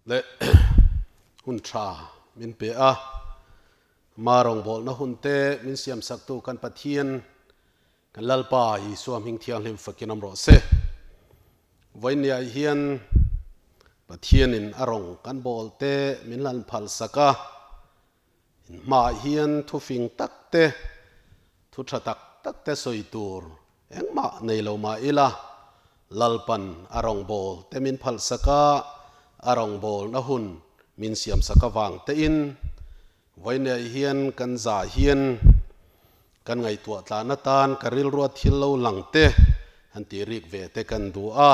Leh hun tha min pe a, Ma rawngbawlna hun te min siamsaktu kan Pathian, kan Lalpa Isua hming thianghlim fakin awm rawh se. Vawinia hian Pathianin a rawng kan bawl te min lan phalsak a, Inhmaah hian thu fing tak te, thu tha tak tak te sawi tur engmah nei lo mah ila, Lalpan a rawngbâwl te min phalsak a, a rawngbâwlna hun min siamsak avang tein vawineih hian kan zah hian kan ngaihtuah tlan atan ka rilrua thil lo lang te han tih rik ve te kan duh a.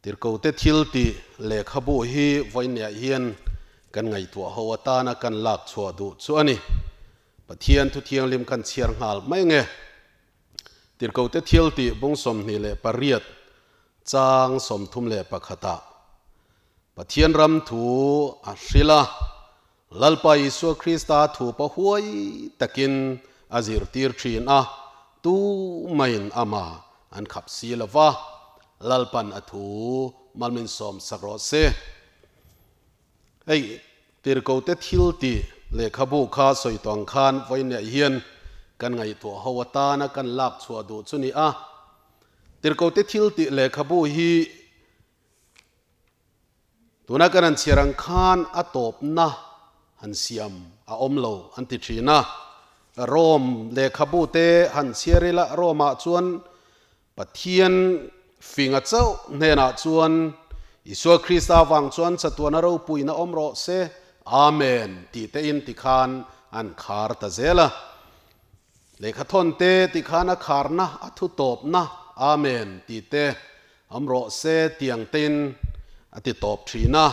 Tirhkote thil tih lehkhabu hi vawineah hian kan ngaihtuah ho atana kan lak chhuah duh chu a ni. Pathian thu thianghlim kan chhiar nghal mai nge? Tirhkote thil tih bung 28 chang 31ah Pathian ram thu a hrilh a, Lalpa Isua Krista thu pa huai takin a zirtir thin a, tu maiin ama an khap si lo va, Lalpan a thu malmin sawm sak rawh se. Hei Tirhkote thil tih lehkhabu kha sawi tawh ang khan vawiinah hian kan ngaihtuah ho atana kan lak chhuah duh chu ni a. Tirhkote thil tih lehkhabu hi Tuna kan han chhiar ang khan a tawpna han siam a awm lo an ti thin a. Rome lehkhabu te han chhiar ila Rome ah chuan Pathian finga chauh hnenah chuan Isua Krista avang chuan chatuana ropuina awm rawh se, Amen tih te in ti khan an khar ta zel a. Lehkhathawn te ti khan a kharna a thu tawpna Amen tih te Awm rawh se tiang tein a ti tawp thin a.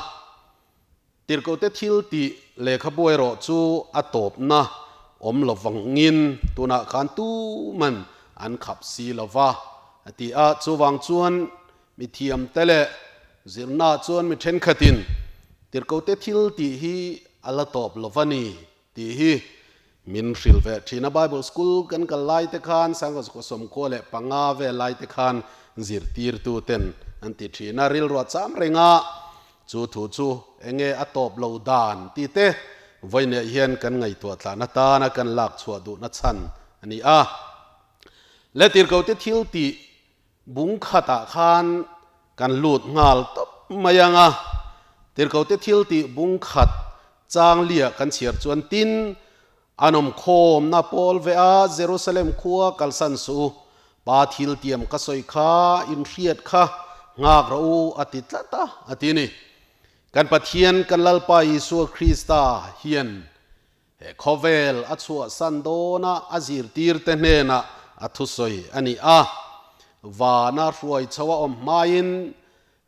Tirhkohte thil tih lehkhabu erawh chu a tawpna awm lo vangin tunah khan tuman an khap si lo va a ti a. Chuvang chuan mi thiamte leh zirna chuan mi thenkhatin tirhkohte thil tih hi a la tawp lo va ni Tih hi min hrilh ve thin a, Bible school kan kal lai te khan 1995 vel lai te khan zirtirtu ten an ti thin a, rilruah cham reng a, chu thu chu enge a tawp lo dan tih te vawiinah hian kan ngaihtuah tlan atana kan lak chhuah duhna chhan a ni a. Letirhkote thil tih Bung khatah khan kan lut nghal tawp mai ang a, Tirhkote thil tih bung khat chang liah kan chhiar chuan tin, an awm khawmna pawl ve a, Jerusalem khua kalsan suh u, Pa thil tiam ka sawi kha in hriat kha nghak rawh u a ti tlat a, a ti ni. Kan Pathian kan Lalpa Isua Krista hian He khawvel a chhuahsan dawna a zirtirte hnenah a thusawi a ni a. Vana hruai chho a awm hmain,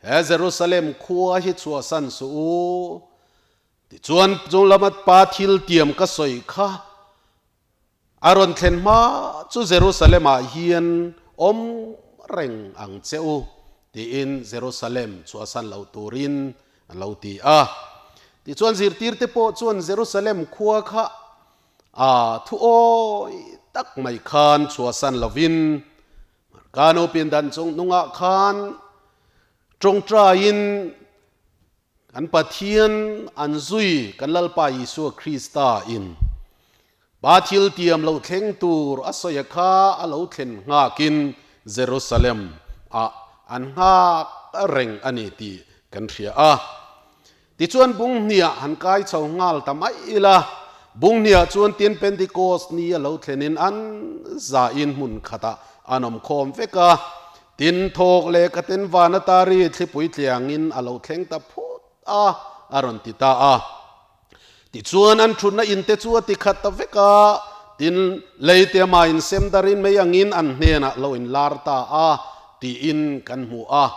He Jerusalem khua hi chhuahsan suh u. Tichuan, chung lama pa thil tiam ka sawi kha a rawn thlen hma chu Jerusalem-ah hian awm reng ang che u, tiin Jerusalem chhuahsan lo turin A lo ti a. Tichuan zirtirte pawh chuan Jerusalem khua kha a thu awi tak mai khan chhuahsan lovin Markano pindan chung hnungah khan tawngtaiin kan Pathian an zui kan Lalpa Isua Krista in Pa thil tiam lo thleng tur a sawi a kha a lo thlen nghakin Jerusalem ah an nghak reng a ni tih kan hria a. Tichuan Bunghniah han kai chho nghal ta mai ila, Bunghniah chuan tin Pentecost ni a lo thlenin an zain hmun khatah an awm khawm vek a, tin thawk leh khatin van atari thlipui tliangin a lo thleng ta phut a, a rawn ti ta a. Tichuan an thutna in te chu a ti khat ta vek a, tin, lei te amah in sem darin mai angin an hnenah lo in lar ta a, tiin kan hmu a.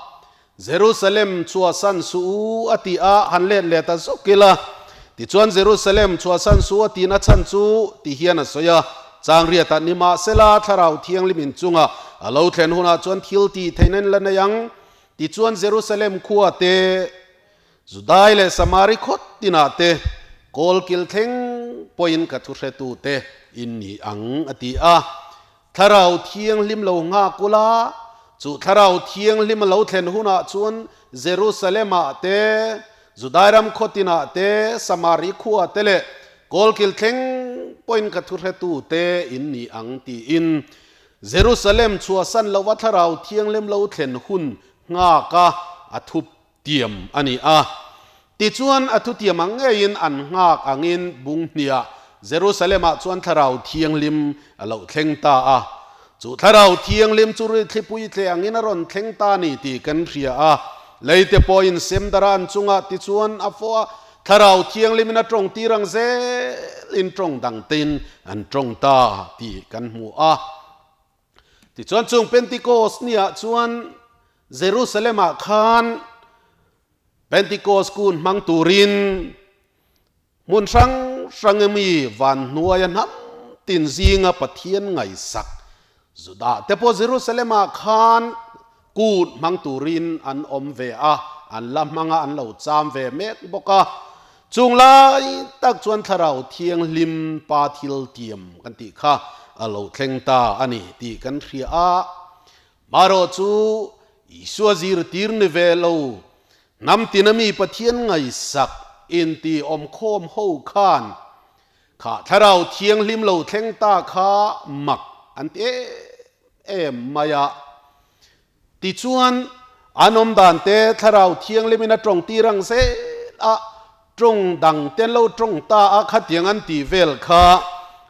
Jerusalem chhuahsan suh u a ti a, han let leh ta zawk ila. Tichuan Jerusalem chhuahsan suh a tina chhan chu ti hian a sawi a, Changriatah nimahsela Thlarau Thianghlim in chunga a lo thlen hunah chuan thil tih theihna in la nei ang. Tichuan Jerusalem khua te, Judai leh Samari khawt tinah te kawl kil thleng pawhin ka thuhretu te in ni ang, a ti a. Thlarau Thianghlim lo nghak ula, Chu Thlarau Thianghlim a lo thlen hunah chuan Jerusalem-ah te, Judai ram khawtinah te, Samari khuah te leh Kawlkil thleng pawhin ka thuhretu te in ni ang tiin Jerusalem chhuahsan lova Thlarau Thianghlim lo thlen hun nghaka a thup tiam a ni a. Tichuan a thutiam ang ngeiin an nghak angin bung hniah Jerusalem-ah chuan Thlarau Thianghlim a lo thleng ta a. Chu Thlarau Thianghlim chu rithlipui tle angin a rawn thleng ta ni tih kan hria a. Leite pawhin Semdara an chungah tichuan a fawh a, Thlarau Thianghlimin a tawng tir ang zelin tawng dangtein an tawng ta tih kan hmu a. Tichuan chung Pentikos niah chuan Jerusalem-ah khan Pentikos kun hmang turin hmun hrang hrang mi van hnuaia hnam tin zinga Pathian ngaihsak Judah te pawh Jerusalem-ah khan kut hmang turin an awm ve a, an la hmang a, an lo cham ve mek bawk a. Chung lai tak chuan Thlarau Thianghlim Pa thil tiam kan tih kha a lo thleng ta a ni tih kan hria a. Marawh chu Isua zirtir ni ve lo, hnam tina mi Pathian ngaihsak inti awmkhawm ho khan kha Thlarau Thianghlim lo thleng ta kha mak an ti em em mai a. Tichuan, an awm dan te Thlarau Thianghlimin a tawng tir ang zel a, tawng dang te an lo tawng ta a, khatiang an tih vel kha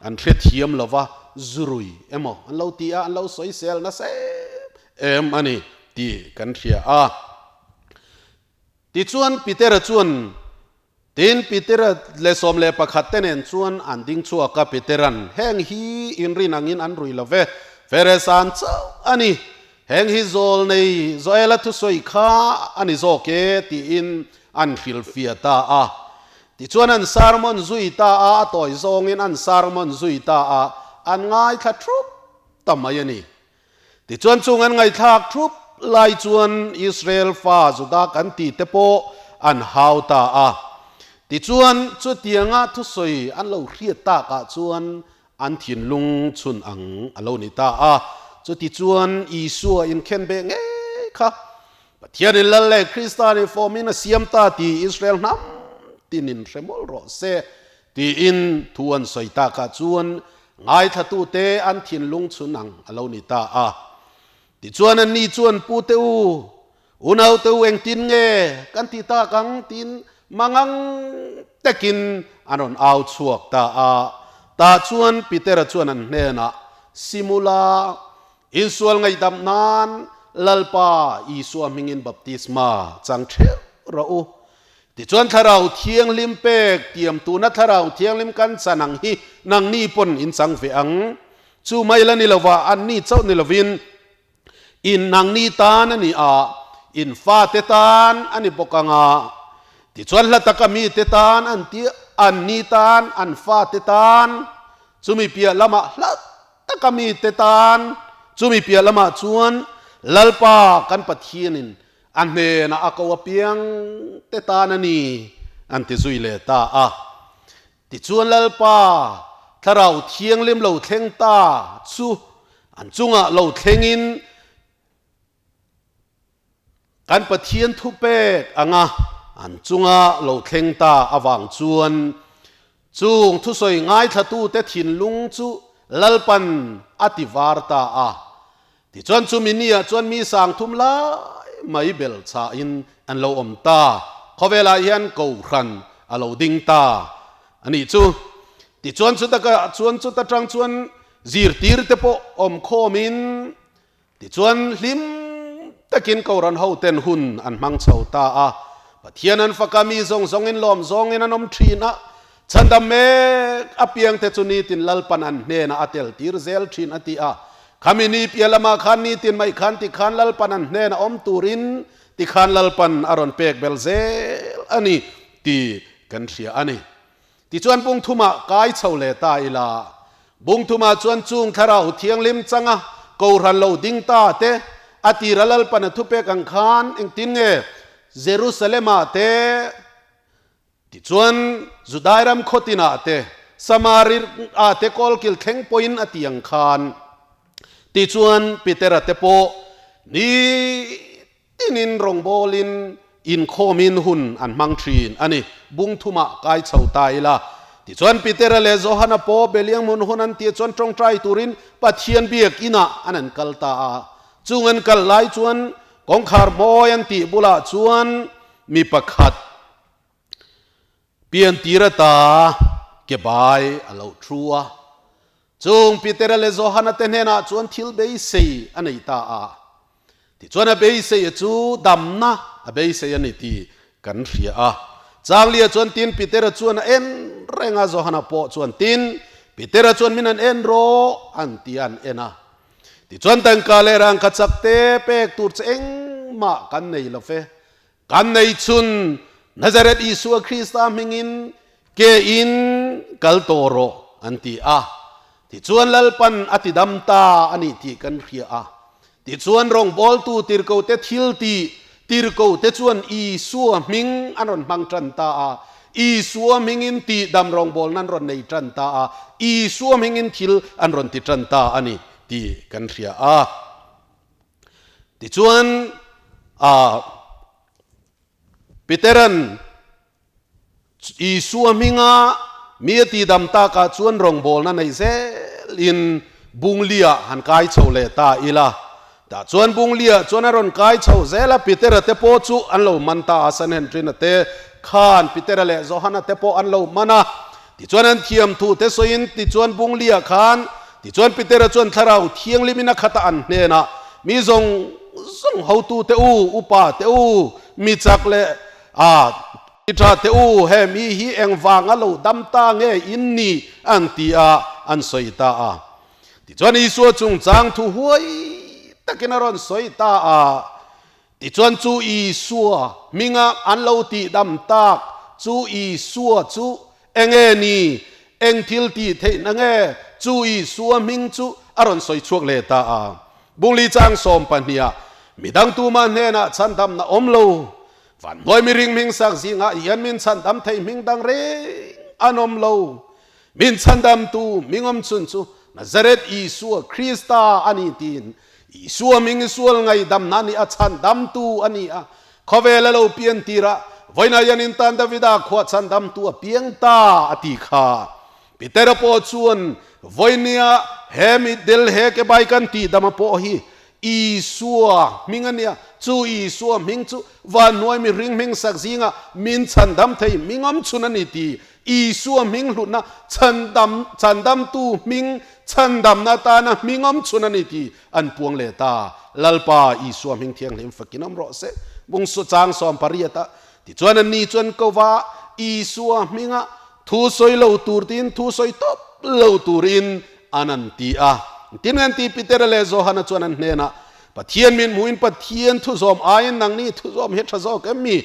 an hrethiam lo va, zurui emaw an lo ti a, an lo sawisel nasa em em a ni tih kan hria a. Tichuan, Petera chuan Tin, Petera leh 11 te nen chuan an ding chhuak a, Petera'n, Heng hi inrin angin an rui lo ve, Feresan chauh a ni, heng hi zawl nei Joela thusawi kha a ni zawk e, tiin an hrilhfiah ta a. Tichuan an sermon zui ta a, a tawi zawngin an sermon zui ta a, an ngaithla thup ta mai a ni. Tichuan chung an ngaihthlak thup lai chuan Israel fa Juda kan tih te pawh an hau ta a. Tichuan chutianga thusawi an lo hriat takah chuan an thinlung chhun ang a lo ni ta a. Chutichuan Isua inkhenbeh ngei kha Pathianin Lal leh Krista nih fawmin a siam ta tih Israel hnam tinin hre mawlh rawh se Tiin thu an sawi takah chuan ngaithlatute an thinlung chhun ang a lo ni ta a. Tichuan anni chuan Pu te u, unau te u engtin nge kan ti tak ang? tiin mangang takin an rawn au chhuak ta a. Tah chuan Petera chuan an hnenah, Simula, insual ngaihdam nan Lalpa Isua hmingin baptisma chang theuh rawh u. Tichuan Thlarau Thianghlim pek tiam tuna Thlarau Thianghlim kan chan ang hi nangni pawn in chang ve ang. Chu mai la ni lova anni chauh ni lovin in nangni tan a ni a, in fate tan a ni bawk ang a. Tichuan hla taka mite tan an ti anni tan an fate tan chumi piah lamah hla taka mite tan chumi piah lamah chuan Lalpa kan Pathianin A hnenah a ko apiang te tan a ni, an ti zui leh ta a. Tichuan Lalpa Thlarau Thianghlim lo thleng ta chu an chungah lo thlengin kan Pathian thupek anga an chunga lo thleng ta avang chuan Chung thusawi ngaithlatute thinlung chu Lalpan a ti var ta a. Tichuan chumi niah chuan mi 3000 lai mai bel chhahin an lo awm ta. Khawvelah hian Kohhran a lo ding ta a nih chu. Tichuan chuta chuan chuta tang chuan zirtirte pawh awm khawmin Tichuan, hlim takin Kohhran hoten hun an hmang chho ta a. Pathian an fak a, mi zawng zawngin lawm zawngin an awm thin a. Chhandam mek apiangte chu nitin Lalpan an hnenah a tel tir zel thin a ti a. Khami ni piah lamah khan nitin mai khan tikhan Lalpan an hnenah awm turin tikhan Lalpan a rawn pek bel zel a ni tih kan hria a ni. Tichuan bungthumah kai chho leh ta ila, bungthumah chuan chung Thlarau Thianghlim changa Kohhran lo ding ta te, a tira Lalpan a thupek ang khan engtin nge Jerusalem-ah te, tichuan Judai ram khawtinah te, Samaria-ah te kawlkil thleng pawhin a ti ang khan. Tichuan Petera te pawh Ni tinin rawngbawlin inkhawmin hun an hmang thin a ni. Bung thumah kai chho ta ila. Tichuan Petera leh Johana pawh Beliang hmun hun an tih chuan tawngtai turin Pathian biak inah an an kal ta a. Chung an kal lai chuan kawngkhar mawi an tih bulah chuan mi pakhat Piantir ata ke bai a lo thu a. Chung Petera leh Johana te hnenah chuan thil beisei a nei ta a. Tichuan a beisei chu damna a beisei a ni tih kan hria a. Changlia chuan tin Petera chuan a en reng a, Johana pawh chuan tin Petera chuan min an en rawh an ti a an en a. Tichuan tangka leh rangkachak te pek tur che engmah kan nei lo ve. Kan nei chhun Nazareth Isua Krista hmingin ke in kal tawh rawh an ti a. Tichuan Lalpan a ti dam ta a nih tih kan hria a. Tichuan rawngbawltu tirhkote thil tih tirhkote chuan Isua hming an rawn hmang tan ta a. Isua hmingin tihdam rawngbawlna an rawn nei tan ta a. Isua hmingin thil an rawn ti tan ta a ni tih kan hria a. Tichuan ah Peteran Isua hminga mi a tihdam takah chuan rawngbawlna nei zelin Bunglia han kai chho leh ta ila. Tah chuan Bunglia chuan a rawn kai chho zel a, Petera te pawh chu an lo man ta a, Sanhedrin-a te khan Petera leh Johana te pawh an lo man a. Tichuan an thiam thu te sawiin tichuan Bunglia khan tichuan Petera chuan Thlarau Thianghlimin a khat a an hnenah, Mi zawng zawng hotu te u, upa te u, mi chak leh a ti tha te u, he mi hi engvanga lo dam ta nge in ni? an ti a, an sawi ta a. Tichuan Isua chungchang thu huai takin a rawn sawi ta a. Tichuan chu Isua hminga an lo tihdam tak chu Isua chu enge ni? Eng thil tih theihna nge chu Isua hming chu a rawn sawi chhuak leh ta a? Bungli chang 12ah, Midang tuma hnenah chhandamna awm lo, van hnuai miring hming sak zingah hian min chhandam thei hming dang reng an awm lo. Min chhandamtu hming awm chhun chu Nazareth Isua Krista a ni tiin Isua hming i sual ngaihdamna nih a chhandamtu a ni a, khawvel a lo pian tir a, vawiinah hian in tan Davida khuah chhandamtu a piang ta a ti kha. Petera pawh chuan vawiinia he mitdel he ke bai kan tihdama pawh hi Isua hming a nia, chu Isua hming chu vanhnuai mihring hming sak zingah min chhandam thei hming awm chhun a ni ti Isua hming hlutna chhandam chhandamtu hming chhandamna atana hming awm chhun a ni tih an puang leh ta. Lalpa Isua hming thianghlim fakin awm rawh se. Bung chang 18 ah tichuan an ni chuan ko va Isua hminga thu sawi lo tur tiin thu sawi tawp lo turin an an ti a. Tin an ti Petera leh Johana chuan an hnenah, Pathian min hmuhin Pathian thu zawm aiin nangni thu zawm hi tha zawk em mi?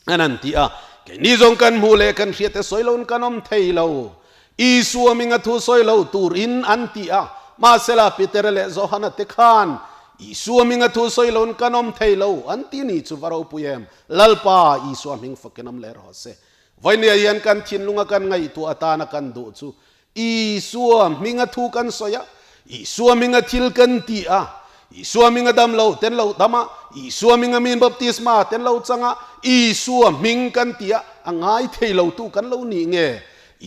An an ti a, Keini zawng kan hmuh leh kan hriat te sawi loin kan awm thei lo. Isua minga thu sawi lo turin an ti a, mahsela Petera leh Johana te khan Isua minga thu sawi loin kan awm thei lo an ti ni chu va ropui em? Lalpa Isua hming fakin awm leh rawh se. Vawinia hian kan thinlunga kan ngaihtuah atana kan duh chu Isua hminga thu kan sawi a, Isua hminga thil kan ti a, Isua hminga dam lo ten lo dam a, Isua hminga min baptisma ten lo chang a, Isua hming kan ti a, a ngai thei lo tu kan lo nih nge?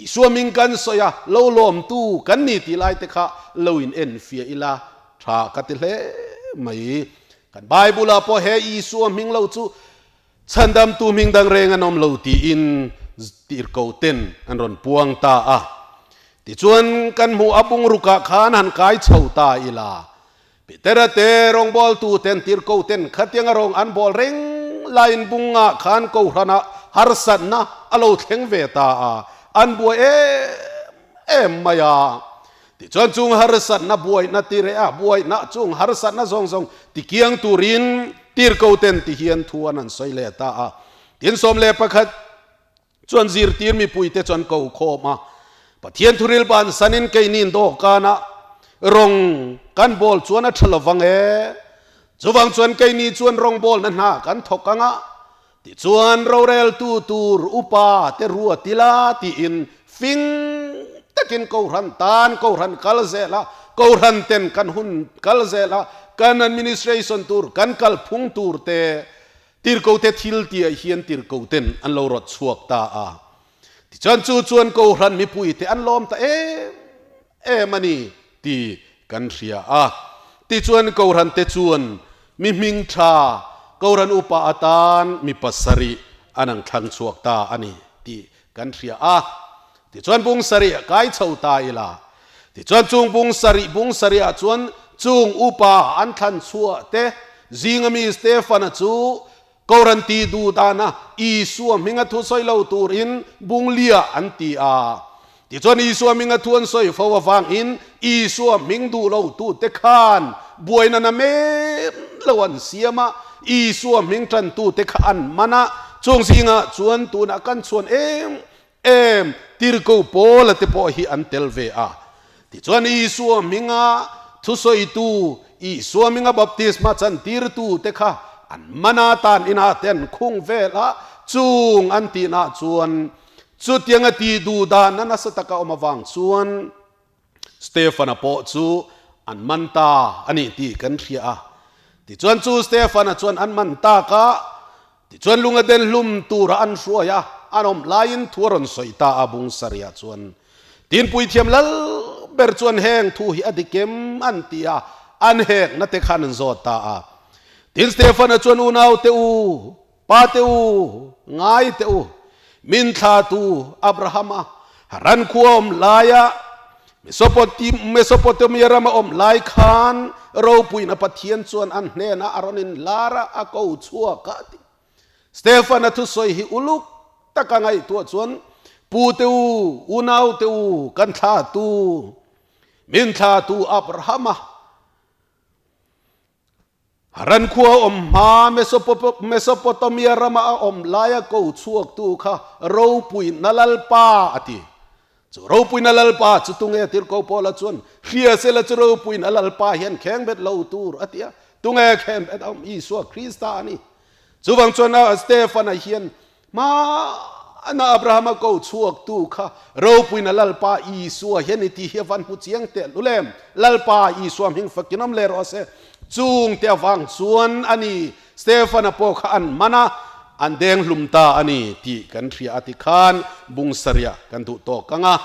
Isua hming kan sawi a, lo lawm tu kan ni tih lai te kha lo in en fiah ila tha ka ti hle mai. Kan Bible ah pawh he Isua hming lo chu Chhandamtu hming dang reng an awm lo tiin tirhko ten an rawn puang ta a. Tichuan kan hmuh a bungrukah khan han kai chho ta ila. Petera te rawngbawltu ten tirhko ten khatianga rawng an bawl reng laiin bungah khan kohhranah harsatna a lo thleng ve ta a, an buai em em mai a. Tichuan chung harsatna buaina ti reh a, buaina chung harsatna zawng zawng tikiang turin tirko ten ti hian thu an han sawi leh ta a. Tin 11 chuan zirtir mipuite chuan ko khawm a, Pathian thuril bansanin keinin dawhkanah rawng kan bawl chuan a tha lovang e, chuvang chuan keini chuan rawngbawlna hna kan thawk ang a, Tichuan roreltu tur upa te ruat ila tiin fing takin Kohhran tan Kohhran kal zel a, Kohhran ten kan hun kal zel a, kan administration tur, kan kalphung tur te Tirhkote thil tihah hian tirhkoten an lo rawt chhuak ta a. Tichuan chu chuan Kohhran mipuite an lawm ta em em a ni tih kan hria a. Tichuan Kohhrante chuan mi hming tha Kohhran upa atan mi pasarih an ang thlang chhuak ta a ni tih kan hria a. Tichuan bung sarih kai chho ta ila. Tichuan chung bung sarih bung sarihah chuan chung upa an thlan chhuah te zinga mi Stefana chu Kohhran ti duh dana Isua hminga thu sawi lo turin bung lia an ti a. Tichuan Isua hminga thu an sawi fo avangin Isua hming duh lo tute khan buaina na mem lo an siam a, Isua hming tantute kha an man a, chung zingah chuan tunah kan chhuan em em Tirhkoh Paula te pawh hi an tel ve a. Tichuan Isua hminga thusawitu, Isua hminga baptisma chantirtu te kha an mana tan inah te an khung vel a, chung an tihnah chuan chutianga tih duh dan a nasa taka awm avang chuan Stefana pawh chu an man ta a ni tih kan hria a. Tichuan chu Stefana chuan an man tak a, tichuan lunga den hlum tura an hruai a, an awm laiin thu a rawn sawi ta a bung sarihah chuan. Tin puithiam lal ber chuan heng thu hi a dik em an ti a, an hekna te khan an zawt ta a. Tin Stefana chuan unau te u, Pa te u, ngai te u, min thlatu Abrahama ran khua awm laia Mesopotamia rama awm lai khan ropuina Pathian chuan an hnenah a rawn inlar a, a ko chhuak a ti. Stefan-a thusawi hi uluk taka ngaihtuah chuan, Pu te u, unau te u, kan thlatu, min thlatu Abrahama, Haran khua awm hma Mesopotamia rama a awm laia ko chhuaktu kha ropuina Lalpa a ti. Chu ropuina Lalpa chu tunge tirhkoh Paula chuan hria sela chu ropuina Lalpa hian kheng bet lo tur a ti a. Tunge kheng bet awm? Isua Krista a ni. Chuvang chuan Stefana hian Hmana Abrahama ko chhuaktu kha ropuina Lalpa Isua hian i ti hi a van hmu chiang teh lul em? Lalpa Isua hming fakin awm leh rawh se. Chungte avang chuan a ni Stefana pawh kha an man a, an deng hlum ta a ni tih kan hria a ti khan bung sarih kan duh tawk ang a.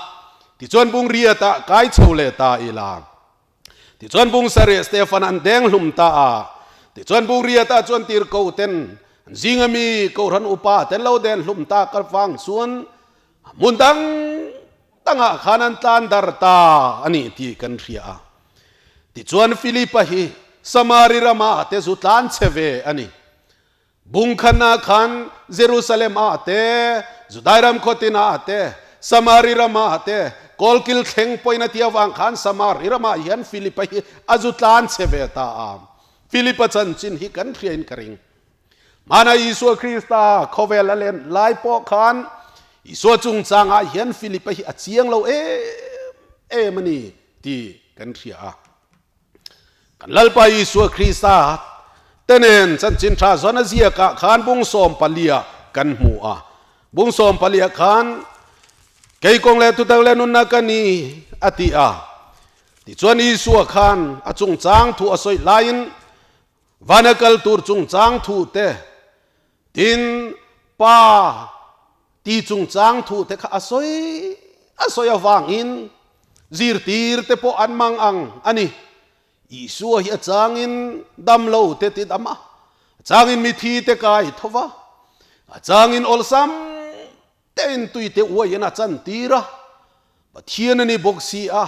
Tichuan bung riatah kai chho leh ta ila. Tichuan bung sarih Stefan an deng hlum ta a. Tichuan bung riatah chuan tirhkoh ten an zinga mi Kohhran upa ten lo den hlum ta ka vang chuan hmun dang dangah khan an tlan dar ta a ni tih kan hria a. Tichuan Filipa hi Samari rama te zu tlan che ve a ni. Bung khanah khan Jerusalem ah te, Judai ram khawtin ah te, Samari ram ah te, kawlkil thleng pawhin a ti avang khan Samari ramah hian Filipa hi a zu tlan che ve ta a. Filipa chanchin hi kan hriain ka ring. Hmana Isua Krista khawvel a len lai pawh khan Isua chungchangah hian Filipa hi a chiang lo em em a ni tih kan hria a. Kan Lalpa Isua Krista te nen chanchin tha zawn a ziakah khan bung 14 kan hmu a. Bung 14 khan kei kawng leh thutak leh nunna ka ni a ti a. Tichuan Isua khan a chungchang thu a sawi laiin vana kal tur chungchang thu te tin Pa ti chungchang thu te kha a sawi a sawi avangin zirtir te pawh an mang ang a ni. Isua hi a changin dam lo te ti dam a, a changin mithi te kai tho va, a changin awlsam tein tui te uaiin a chantir a, Pathian a ni bawk si a,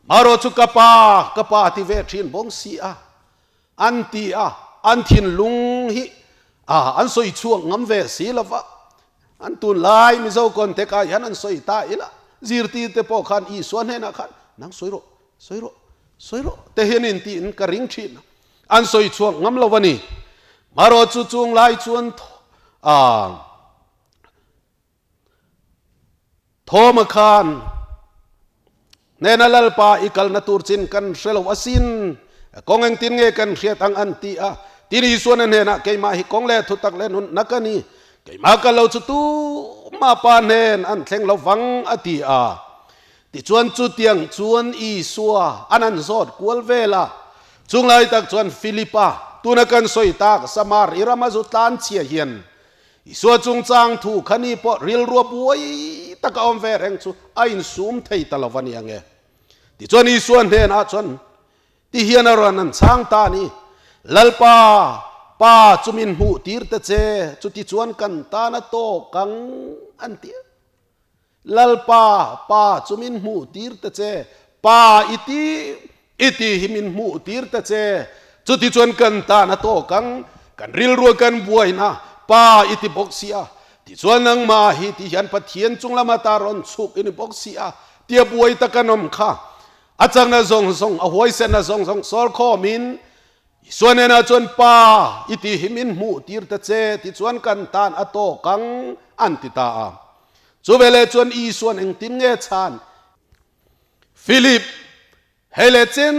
marawh chu ka pa, ka pa ti ve thin bawk si a, an ti a, an thinlung hi a an sawi chhuak ngam ve si lo va, an tunlai Mizo contact ah hian an sawi ta ila, zirtir te pawh khan Isua hnenah khan nang sawi rawh, sawi rawh, sawi rawh te hian in tiin ka ring thin a, an sawi chhuak ngam lo a ni. Marawh chu chunglai chuan a. Thawma khan hnena Lalpa i kalna tur chin kan hre lo asin, kawng engtin nge kan hriat ang an ti a. Tin Isuan a hnenah keimah hi kawng leh thutak leh nunna ka ni, keimah ka lo chu tumah pa hnen an thleng lo vang a ti a. Tichuan chutiang chuan Isua an han zawt kual vel a. Chunglai tak chuan Philipa, tuna kan sawi tak Samari rama zu tlan chhia hian Isua chungchang thu kha ni pawh rilrua buai taka awm ve reng chu a insum thei ta lo va ni ang e. Tichuan Isua hnenah chuan ti hian a rawn an chhang ta a ni, Lalpa, Pa chu min hmuh tir ta che, chuti chuan kan tan a tawk ang, an ti a. Lalpa, Pa chu min hmuh tir ta che, Pa i ti, i ti hi min hmuh tir ta che, chuti chuan kan tan a tawk ang, kan rilrua kan buaina, Pa i ti bawk si a, tichuan nangmah hi ti hian Pathian chung lama ta rawn chhuk i ni bawk si a, tia buai tak an awm kha. A chakna zawng zawng, a huaisenna zawng zawng sawrkhawmin Isua hnenah chuan, Pa, i tih hi min hmuh tir ta che, tichuan kan tan a tawk ang, an ti ta a. Chu veleh chuan Isua'n engtin nge chhan? Philip, hei leh chen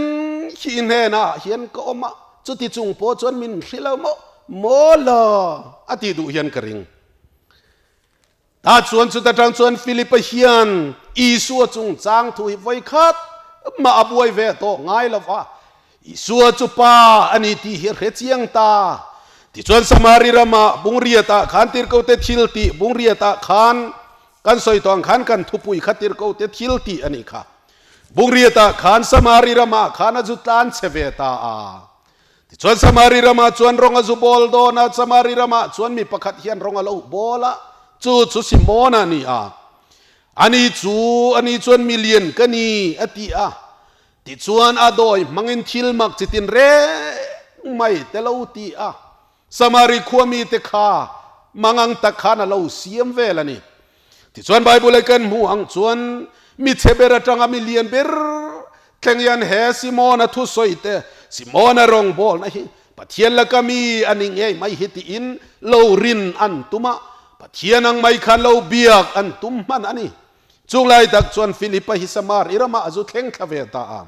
hi i hnenah hian ka awm a, chuti chung pawh chuan min hrilh lo maw? Maw la, a tih duh hian ka ring. Tah chuan chuta tang chuan Philipa hian Isua chungchang thu hi vawi khat mah a buai ve tawh ngai lo va, Isua chu Pa a ni tih hi a hre chiang ta. Tichuan Samari rama bungriatah khan tirhkote thil tih bungriatah khan kan sawi tawh ang khan kan thupui kha tirhkote thil tih a nih kha. Bungriatah khan Samari ramah khan a zu tlan che ve ta a. Tichuan Samari ramah chuan rawng a zu bawl dawn a, Samari ramah chuan mi pakhat hian rawng a lo bawl a, chu chu Simona a ni a. Ani chu, ani chuan mi lian ka ni, a ti a. Tichuan a dawi hmangin thil mak chi tin reng mai te lo ti a. Samari khua mite kha mangang tak khan a lo siam vel a ni. Tichuan Bible a kan hmuh ang chuan mi chhe ber atanga mi lian ber thleng hian he Simona thusawi te, Simona rawngbawlna hi Pathian laka mi a ni ngei mai hi tiin lo rin an tum a, Pathian ang mai khan lo biak an tum hman a ni. Chunglai tak chuan Philipa hi Samari ramah a zu thleng thla ve ta a.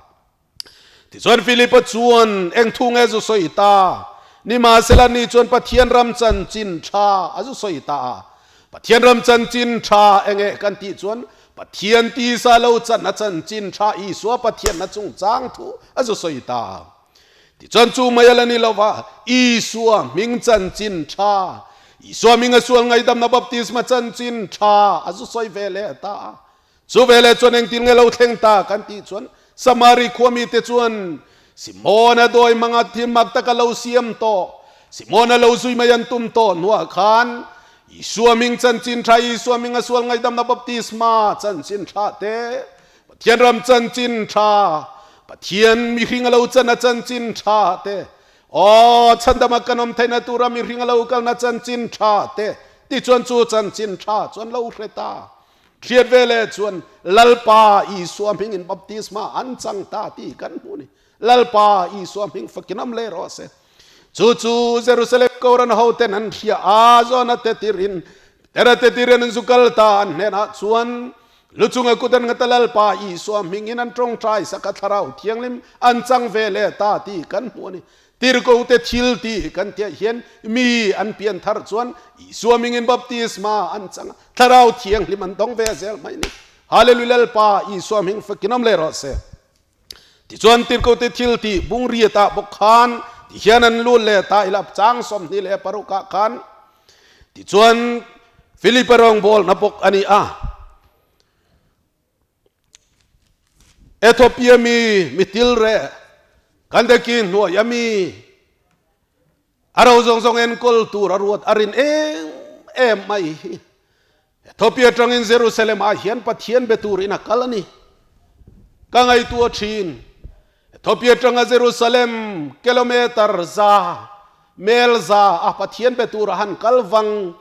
Tichuan Philipa chuan eng thu nge zu sawi ta? Nimahsela ni chuan Pathian ram chanchin tha a zu sawi ta a. Pathian ram chanchin tha enge kan tih chuan Pathian tisa lo chan a chanchin tha Isua Pathianna chungchang thu a zu sawi ta a. Tichuan chu mai a la ni lova, Isua hming chanchin tha, Isua hminga sual ngaihdamna baptisma chanchin tha a zu sawi ve leh ta a. Chu veleh chuan engtin nge lo thleng ta kan tih chuan Samari khua mite chuan Simona dawi hmanga thil mak taka lo siam tawh, Simona lo zui mai an tum tawh hnuah khan Isua hming chanchin tha, Isua hminga sual ngaihdamna baptisma chanchin tha te, Pathian ram chanchin tha, Pathian mihring a lo chan a chanchin tha te, Aw, chhandama kan awm theihna tura mihring a lo kalna chanchin tha te, tichuan chu chanchin tha chuan lo hre ta. Hriat veleh chuan Lalpa Isua hmingin baptisma an chang ta tih kan hmu a ni. Lalpa Isua hming fakin awm leh rawh se. Chu chu Jerusalem Koran hoten an hria a, Jona te tirin, Petera te tirin an zu kal ta, an hnenah chuan lu chunga kut an nghat a, Lalpa Isua hmingin an tawngtai sak a, Thlarau Thianghlim an chang ve leh ta tih kan hmu a ni. Tirhkohte thil tih kan tiah hian mi an pian thar chuan Isua mingin baptisma an chang a, Thlarau Thianghlim an dawng ve zel mai ni. Hallelujah Lalpa Isua hming fakin awm leh rawh se. Tichuan tirhkohte thil tih bung riatah bawk khan ti hian an lut leh ta ila chang 26 ah khan tichuan Philipa rawngbawlna bawk a ni a. Ethiopia mi mi til reh kan deki hnuai a mi a ro zawng zawng enkawl tur a ruat a rin em em mai hi. Ethiopia tangin Jerusalem ah hian Pathian be turin a kal a ni. Ka ngaihtuah thin. Ethiopia tanga Jerusalem kilometer za mel za a Pathian be tur a han kal vang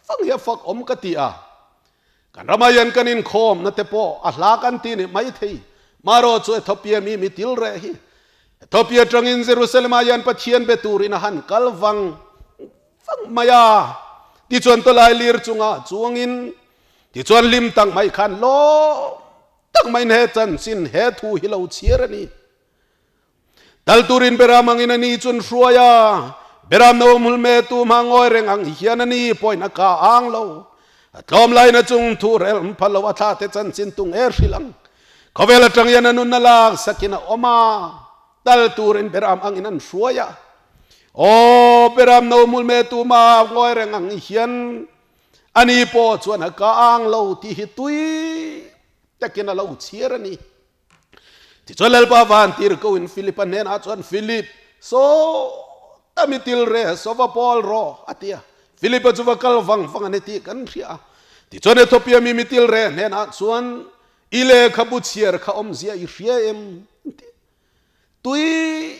vang hi a fak awm ka ti a. Kan ramah hian kan inkhawmna te pawh a hla kan ti nih mai thei. Marawh chu Ethiopia mi mi til reh hi. Ethiopia atangin Jerusalem ah hian Pathian be turin a han kal vang vang mai a. Tichuan tawlai lir chungah chuangin tichuan hlim tak mai khan lawm tak maiin he chanchin he thu hi lo chhiar a ni. Dal turin Beram angin a ni chun hruai a, Beram no hmul me tu hma ngawi reng ang hian a ni pawhin a ka ang lo. A tlawm laina chung thu rel phal lo a thla te chanchin tung e hrilh ang. Khawvel atang hian a nunna lak sakin a awm a, tal turin beram angin an hruai a. Aw, beram no hmul me tuma ngawi reng ang hian ani pawh chuan a ka ang lo tih hi tui takin a lo chhiar a ni. Tichuan Lalpa van tir ko in Philip-a hnenah chuan, Philip, saw ta mi til re, saw va pawl rawh, a ti a. Philip-a chu va kal vang vang a ni tih kan hria a. Tichuan Ethiopia mi mi til re hnenah chuan, I lehkhabu chhiar kha awmzia i hria em? an ti. Tui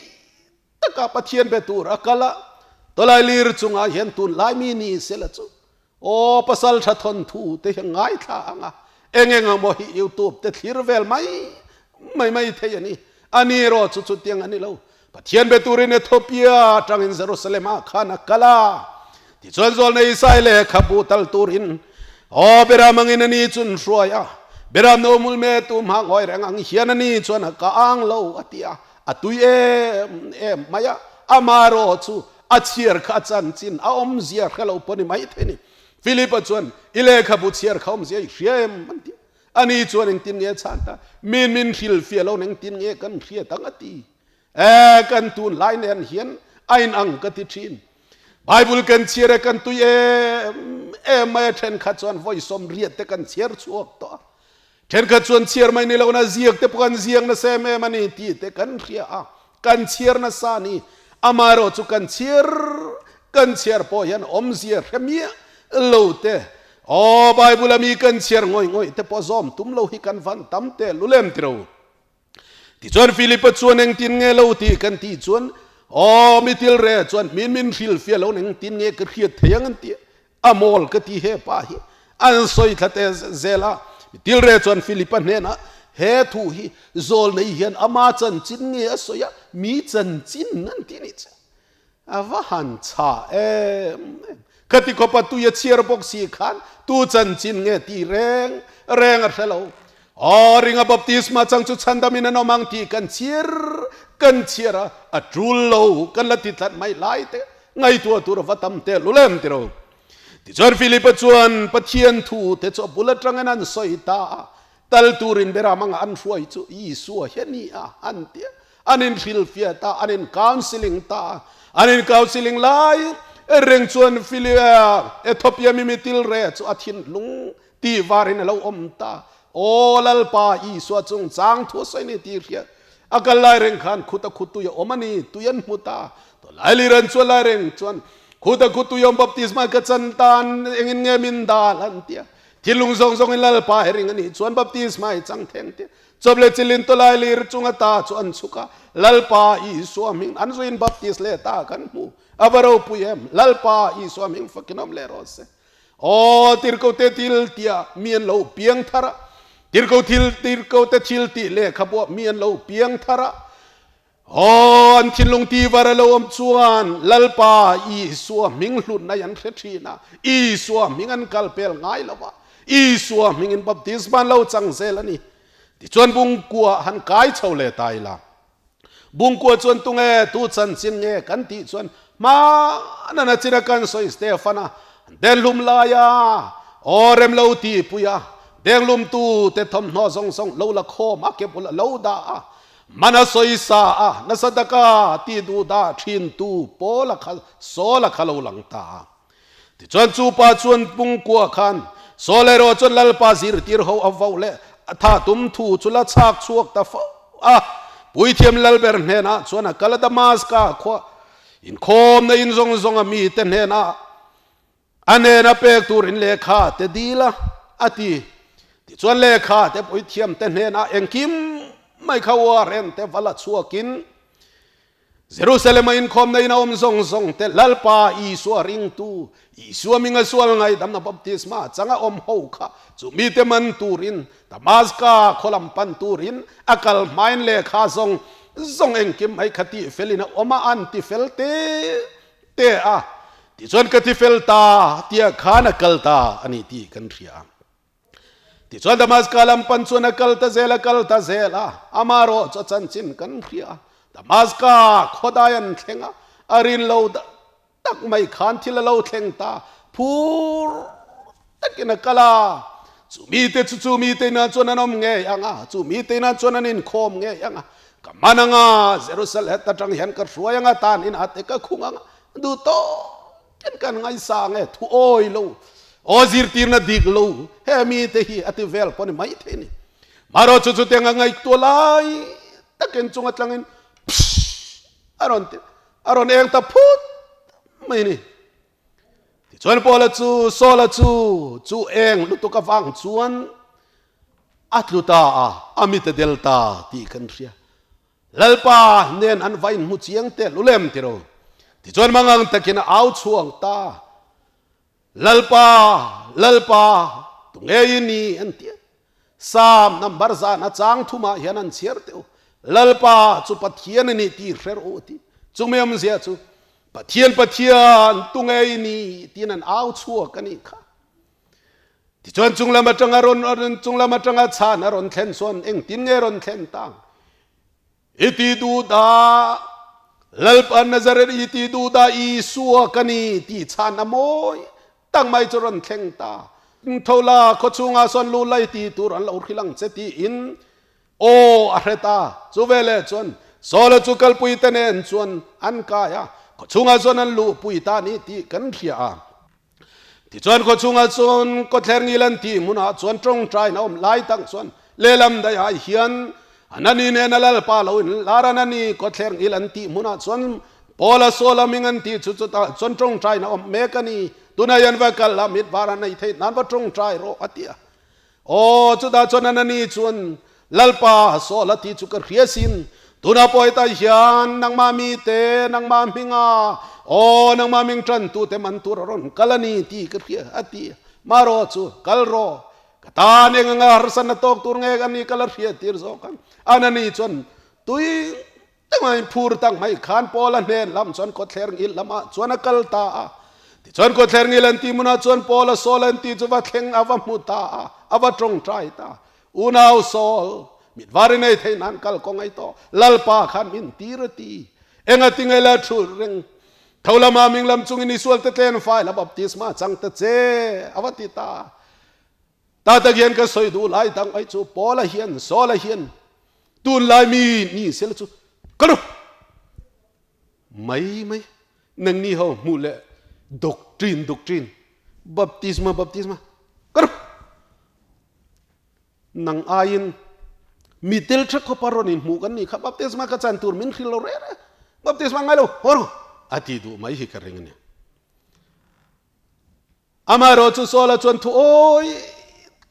taka Pathian be tur a kal a, tawlai lir chungah hian tunlai mi ni sela chu Aw pasal tha thawnthu te hi ngaithla ang a, eng eng ang maw hi youtube te thlir vel mai mai mai thei a ni. A ni erawh chu chutiang a ni lo. Pathian be turin Ethiopia atangin Jerusalem ah khan a kal a, tichuan Zawlnei Isai lehkhabu tal turin aw Beram angin a ni chun hruai a, Beram no mul me tu hma ngawi reng ang hian a ni chuan a ka ang lo a ti a, a tui em em mai a, amaherawh chu A chhiar kha a chanchin a awmzia hre lo pawh ni mai thei ni. Philip-a chuan, I lehkhabu chhiar kha awmzia i hria em? an ti. Ani chuan engtin nge a chhan ta? Min min hrilhfiah lo engtin nge kan hriat ang a ti. E, kan tun lai nen hian a inang ka ti thin. Bible kan chhiar e kan tui em em mai a thenkhat chuan vawi 80 te kan chhiar chhuak tawh a. Thenkhat chuan chhiar mai ni lohna ziak te pawh kan ziak nasa em em a ni tih te kan hria a, kan chhiar nasa a ni. Amaherawh chu kan chhiar kan chhiar pawh hian awmzia hre miah lo te, aw Bible a mi kan chhiar ngawih ngawih te pawh zawm tum lo hi kan van tam teh lulem tiro. Tichuan Philip-a chuan engtin nge lo tih kan tih chuan, Aw, mi til re chuan min min hrilhfiah lo engtin nge ka hriat thei ang an ti a, a mawl ka ti he pa hi an sawi thla te zel a. Mi til re chuan Philip-a hnenah, He thu hi zawl nei hian ama chanchin nge a sawi a, mi chanchin an ti nih che. A va han chha em em. Khati khawpa tui a chhiar bawk si khan tu chanchin nge tih reng reng a hre lo. Aw, ringa baptisma chang chu chhandamin an awm ang tih kan chhiar kan chhiar a, a tul lo kan la ti tlat mai lai te ngaihtuah tur a va tam telul em ti ro. Tichuan Philip-a chuan Pathian thu te chu a bul atangin an sawi ta a, Tal turin beram anga an hruai chu Isua hi a ni a, an ti a. An inhrilhfiah ta, an in counselling ta a. An in counselling lai reng chuan Ethiopia mi mitilre chu a thinlung tih varin a lo awm ta. Aw Lalpa, Isua chungchang thu a sawi ni tih hriat a kal lai reng khan khuta khu tui a awm a ni, tui an hmu ta. Tawlai lir an chuan lai reng chuan khuta khu tui awm baptisma ka chan tan engin nge min dal an ti a. Thilung zawng zawngin Lalpa he ring a nih chuan baptisma hi chang theng tih chawp leh chilin tawlai lir chunga ta chu an chhuk a, Lalpa Isua hming an zuiin baptis leh ta kan hmu. A va ropui em! Lalpa Isua hming fakin awm leh rawh se. Aw, tirhkote thil tia mi an lo piang thar a, tirhko thil tirhkote thil tih lehkhabuah mi an lo piang thar a, Aw, an thinlung tivar a lo awm chuan Lalpa Isua hming hlutna hi an hre thin a, Isua hming an kal pel ngai lo va, Isua hmingin baptisma an lo chang zel a ni. Tichuan Bungkua han kai chho leh ta ila. Bungkua chuan tunge tu chanchin nge kan tih chuan hmanana a chin a kan sawi Stefana Denhlum laia aw rem lo tihpui a, denglumtu te thawmhnaw zawng zawng lo la khawm a ke bulah lo dah a, Mana sawisa a nasa taka ti duh dah thin tu Paula kha Saula kha lo lang ta a. Tichuan chu pa chuan pungkua khan Saul erawh chuan Lalpa zirtir ho a vauh leh a tha tum thu chu la chhak chhuak ta fo a. Puithiam Lalber hnenah chuan a kal a Damaska khua inkhawmna in zawng zawng a mite hnenah A hnena pek turin lehkha te dil a, a ti. Tichuan lehkha te puithiam te hnenah engkim mai kha uar en te va la chhuakin Jerusalem a inkhawmna in a awm zawng zawng te Lalpa Isua ringtu, Isua minga sual ngaidamna baptisma changa awm ho kha chu mite man turin Damaska khaw lam pan turin a kal hmain lehkha zawng zawng engkim mai kha tihfelin a awm a, an tifel te te a, tichuan ka ti fel ta tia khan a kal ta a ni tih kan hria a. Tichuan Damaska lam pan chuan a kal ta zel a kal ta zel a, amaherawh chu a chanchin kan hria a. Damaska khawdai an thleng a, a rin lo tak mai khan thil a lo thleng ta, phur takin. takin a kal a, chu mite chu chu mite inah chuan an awm ngei ang a, chu mite inah chuan an inkhawm ngei ang a, ka man ang a, Jerusalem atang hian ka hruai ang a, tan inah te ka khung ang a, duh tawkin kan ngaisang e, thu awi lo, aw zirtirna dik lo, he mite hi a ti vel pawh ni maithei a ni. Marawh chu chutiang a ngaihtuah lai takin chunga tlangin pshh a rawn ti, a rawn eng ta phut mai a ni. Tichuan Paula chu, Saula chu, chu eng lutuk avang chuan a tlu ta a, a mit a del ta tih kan hria. Lalpa nen an va inhmu chiang teh lulem tiro. Tichuan mangang takin a au chhuang ta. Lalpa, Lalpa, tunge i ni? an ti a. Psalm number zan a chang thumah hian an chhiar teh u. Lalpa chu Pathian a ni tih hre rawh u a ti. Chumi awmzia chu, Pathian, Pathian, tunge i ni? tiin an au chhuak a nih kha. Tichuan chunglam atanga rawn chunglam atanga chhan a rawn thlen chuan engtin nge rawn thlen tang? I ti duh dah, Lalpa Nazareth i ti duh dah Isua ka ni tih chhan a mawi tak mai chu rawn thleng ta. Tho la, khaw chhungah sawn lu lai ti tur an lo hrilh ang che tiin aw a hre ta. Chu veleh chuan Saula chu kalpui te nen chuan an kai a, khaw chhungah chuan an luhpui ta ni tih kan hria a. Tichuan khaw chhungah chuan kawtthler ngil an tih hmunah chuan tawngtaina awm lai tak chuan lehlam daihah hian Anani nena Lalpa lo in lar Anani kawtthler ngil an tih hmunah chuan Paula Saula hming an tih chu chutah chuan tawngtaina awm mek a ni. Tunah hian va kal la mit var a nei theih nan va tawngtai rawh a ti a. Aw, chutah chuan Anani chuan, Lalpa, Saula tih chu ka hria sin. Tunah pawh hetah hian nangmah mite, nangmah hminga, aw, nangmah hming tantute man tur a rawn kal a ni tih ka hria, a ti a. Marawh chu, Kal rawh, ka tan eng anga harsatna tawk tur nge ka ni ka la hria tir zawk ang. Anani chuan, Tui Engmah in phur tak mai khan Paula hnen lam chuan kawtthler ngil lamah chuan a kal ta a. Tichuan kawtthler ngil an tih hmunah chuan Paula Saul an tih chu va thleng a va hmu ta a, a va tawngtai ta. Unau Saul, mit var i nei theih nan kal kawng ai tawh, Lalpa khan min tir a ti. Enga ti ngei la thu reng. Tho lama ming lam chungin i sual te tlen fai la baptisma chang ta che, a va ti ta. Ta tak hian ka sawi duh lai dang ai chu Paula hian, Saula hian tunlai mi ni sela chu ka lu mai mai nangni ho hmuh leh doctrine doctrine baptisma baptisma ka lu nang aiin mi tel tha khawpa rawn in hmuh kan ni kha baptisma ka chan tur min hril lo reh reh baptisma ngai lo haw rawh a ti duh mai hi ka ring a ni. Amaherawh chu Saula chuan thu awi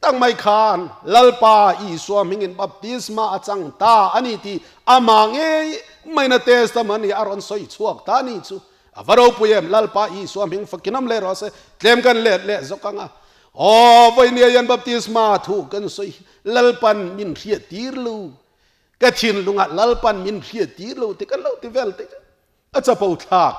tak mai khan Lalpa Isua hmingin baptisma a chang ta a ni tih amah ngei maina testament hi a rawn sawi chhuak ta a ni chu. A va ropui em, Lalpa Isua hming fakin awm leh rawh se, tlem kan let leh zawk ang a. Aw, vawinia hian baptisma thu kan sawi hi Lalpan min hriat tir lo, ka thinlungah Lalpan min hriat tir lo tih kan lo ti vel te chu. A chapo thlak.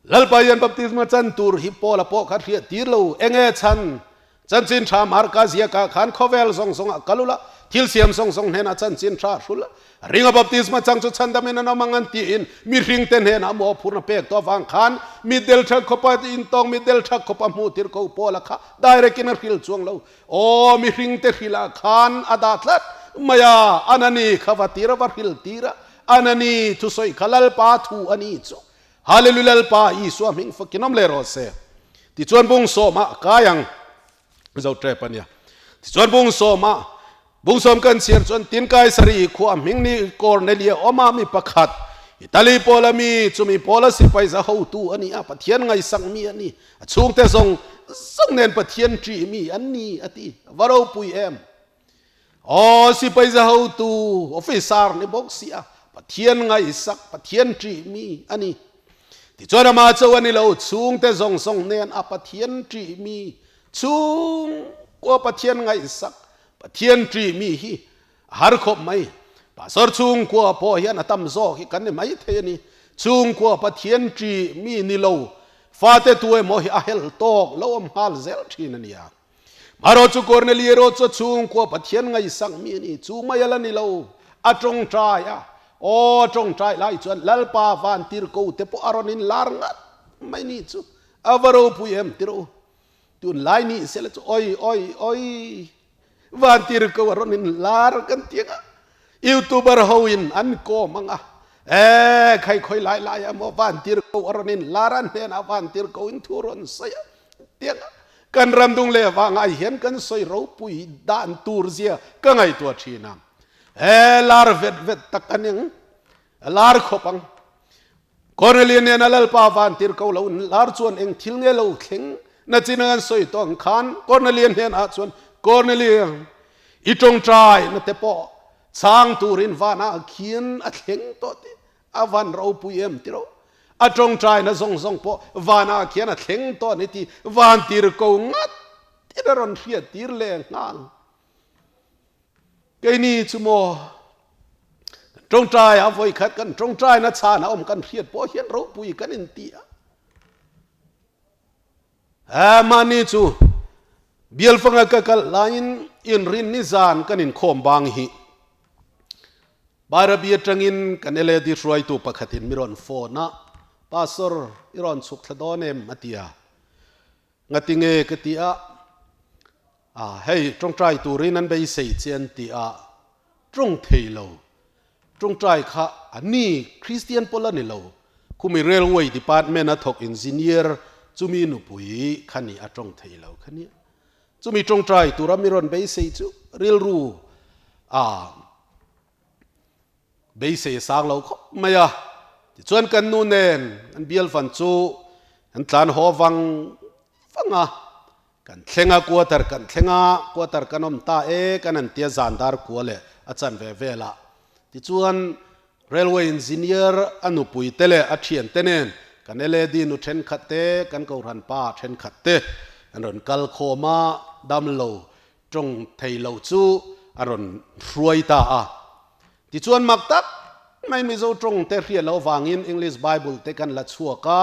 Lalpa hian baptisma chan tur hi Paula pawh kha hriat tir lo. Enge chhan? Chanchin tha Marka ziakah khan khawvel zawng zawngah kal ula, thil siam zawng zawng hnenah chanchin tha hrul a. Ringa baptisma chang chu chhandamin an awm ang an tiin mihringte hnenah mawhphurhna pek tawh avang khan mitdel tha khawpa intawng mitdel tha khawpa hmuh tir ko Paula kha direct in a hril chuang lo. Aw, mihringte hrilah khan a dah tlat mai a, Anani kha va tir a, va hril tir a, Anani thusawi kha Lalpa thu a ni chu. Hallelujah Lalpa Isua hming fakin awm leh rawh se. Tichuan bung sawmah a kai ang zo tep a nia. Tichuan bung sawmah bung sawm kan chhiar chuan tin Kaisari khua hming ni Kornelia awm a mi pakhat Italy pawla mi chumi pawla sipai za hotu a ni a, Pathian ngaihsak mi a ni. A chhungte zawng zawng nen Pathian ṭih mi an ni a ti. Va ropui em! Aw, sipai za hotu, officer ni bawk si a, Pathian ngaihsak, Pathian ṭih mi a ni. Tichuan amah cho a ni lo, chhungte zawng zawng nen a Pathian ṭih mi, chhungkua Pathian ngaihsak, Pathian ṭih mi hi a har khawp mai. Pastor chhungkua pawh hian a tam zawk hi kan ni mai thei a ni. Chhungkua Pathian ṭih mi ni lo, fate tu emaw hi a hel tawk lo awm nghal zel ṭhin a nia. Marawh chu Korneli erawh chu chhungkua Pathian ngaihsak mi a ni. Chu mai a la ni lo, a ṭawngṭai a. Aw, a ṭawngṭai lai chuan Lalpa vantirhko te pawh a rawn inlar ngat mai ni chu. A va ropui em ti rawh u. Tun lai ni sela chu oi oi oi vantir ko a rawn in lar kan ti anga youtuber ho in an kawm anga e khai khoi lai lai a maw vantir ko a rawn in lar a hnenah vantir ko in thu rawn sawi a tianga kan ramdung leh vangah hian kan sawi ropui dan tur zia ka ngaihtuah thin a e lar vet vet tak a ning lar khawp ang. Kornelia nen a Lalpa vantir ko lo in lar chuan eng thil nge lo thleng na chin an sawi tawh ang khan Kornelia hnenah chuan, Kornelia, i tawngtai na te pawh chhang turin vanah khian a thleng tawh tih a van ropui em ti ro. A tawngtai na zawng zawng pawh vanah khian a thleng tawh a ni tih vantir ko ngat in a rawn hriat tir leh nghal. Keini chu maw kan tawngtai a vawi khat kan tawngtai na chhan a awm kan hriat pawh hian ropui kan inti a. A mahni chu bialfanga ka kal laiin inrin ni zan kan inkhawm bang hi Bairabi atangin kan LAD hruaitu pakhatin mi rawn phone a, Pastor i rawn chhuk thla dawn em? a ti a. Ngatinge ka ti a, A, hei tawngtai turin an beisei che an ti a, tawng thei lo. Tawngtai kha a ni, Kristian pawl a ni lo. Khumi Railway Department a thawk engineer chumi nupui kha ni a tawng thei lo kha nia. Chumi tawngtai tura mi rawn beisei chu rilru a beisei a sang lo khawp mai a. Tichuan kan nu nen an bial fan chu an tlan haw vang vang a. Kan thleng a, quarter kan thleng a, quarter kan awm ta e kan han tia zan dar kua leh a chan ve vel a. Tichuan Railway Engineer a nupui te leh a thian te nen kan LAD nu thenkhat te, kan Kohhran pa thenkhat te an rawn kal khawm a, damlo tawng thei lo chu a rawn hruai ta a. Tichuan mak tak mai Mizo tawng te hriat loh avangin English Bible te kan la chhuak a,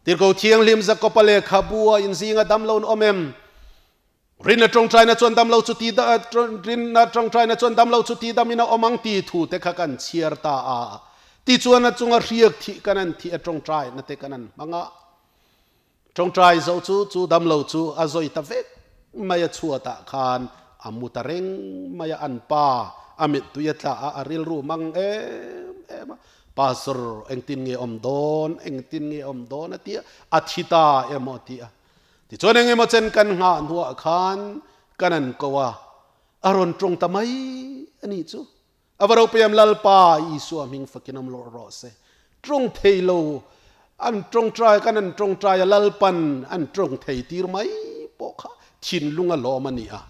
Tirhkoh Thianghlim Jakob-a lehkhabu a inzinga damlo an awm em? Rinna tawngtaina chuan damlo chu ti Rinna tawngtaina chuan damlo chu ti damin a awm ang ti thu te kha kan chhiar ta a. Tichuan a chunga hriak thih kan an thih a tawngtaina te kan an hmang a. Tawngtai zo chu chu damlo chu a zawi ta vek mai a chhuatah khan a mu ta reng mai a, an pa a mittui a tla a, a rilru mang em em a. Pastor engtin nge awm dawn, engtin nge awm dawn a ti a, a thi ta emaw a ti a. Tichuan eng emaw chen kan nghah hnuah khan kan an ko a, a rawn tawng ta mai a nih chu. A va ropui em Lalpa Isua hming fakin awm lawr rawh se. Tawng thei lo an tawngtai kan an tawngtai a Lalpan an tawng thei tir mai pawh kha thinlung a lawm a ni a.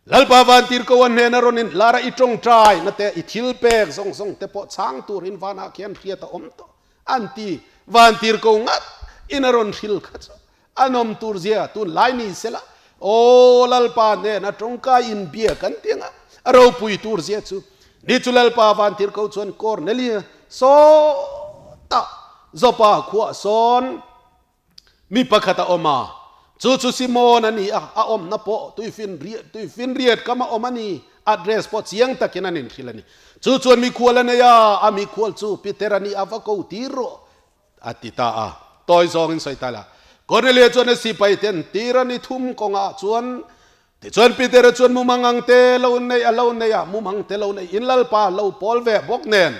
Lalpa vantir ko a hnena rawn in lar a i tawngtai na te i thil pek zawng zawng te pawh chhang turin vanah khian hriat a awm tawh an ti. Vantir ko ngat in a rawn hril kha chu a nawm tur zia tun lai ni sela aw Lalpa hnena tawngkai in bia kan ti anga a ropui tur zia chu ni chu Lalpa vantir ko chuan Kornelia sawtah Joppa khuah sawn Mi pakhat a awm a, chu chu Simon a ni a, a awmna pawh tuifinriat tuifinriat kam a awm a ni, address pawh chiang takin an inhrilh a ni. Chu chuan mikhual a nei a, a mikhual chu Peter a ni a, va ko tir rawh, a ti ta a. Tawi zawngin sawi ta la. Kornelia chuan a sipai ten tir a ni thum kawngah chuan Tichuan Peter-a chuan mumang ang te lo nei a lo nei a, mumang te lo nei in Lalpa lo pawl ve bawk nen.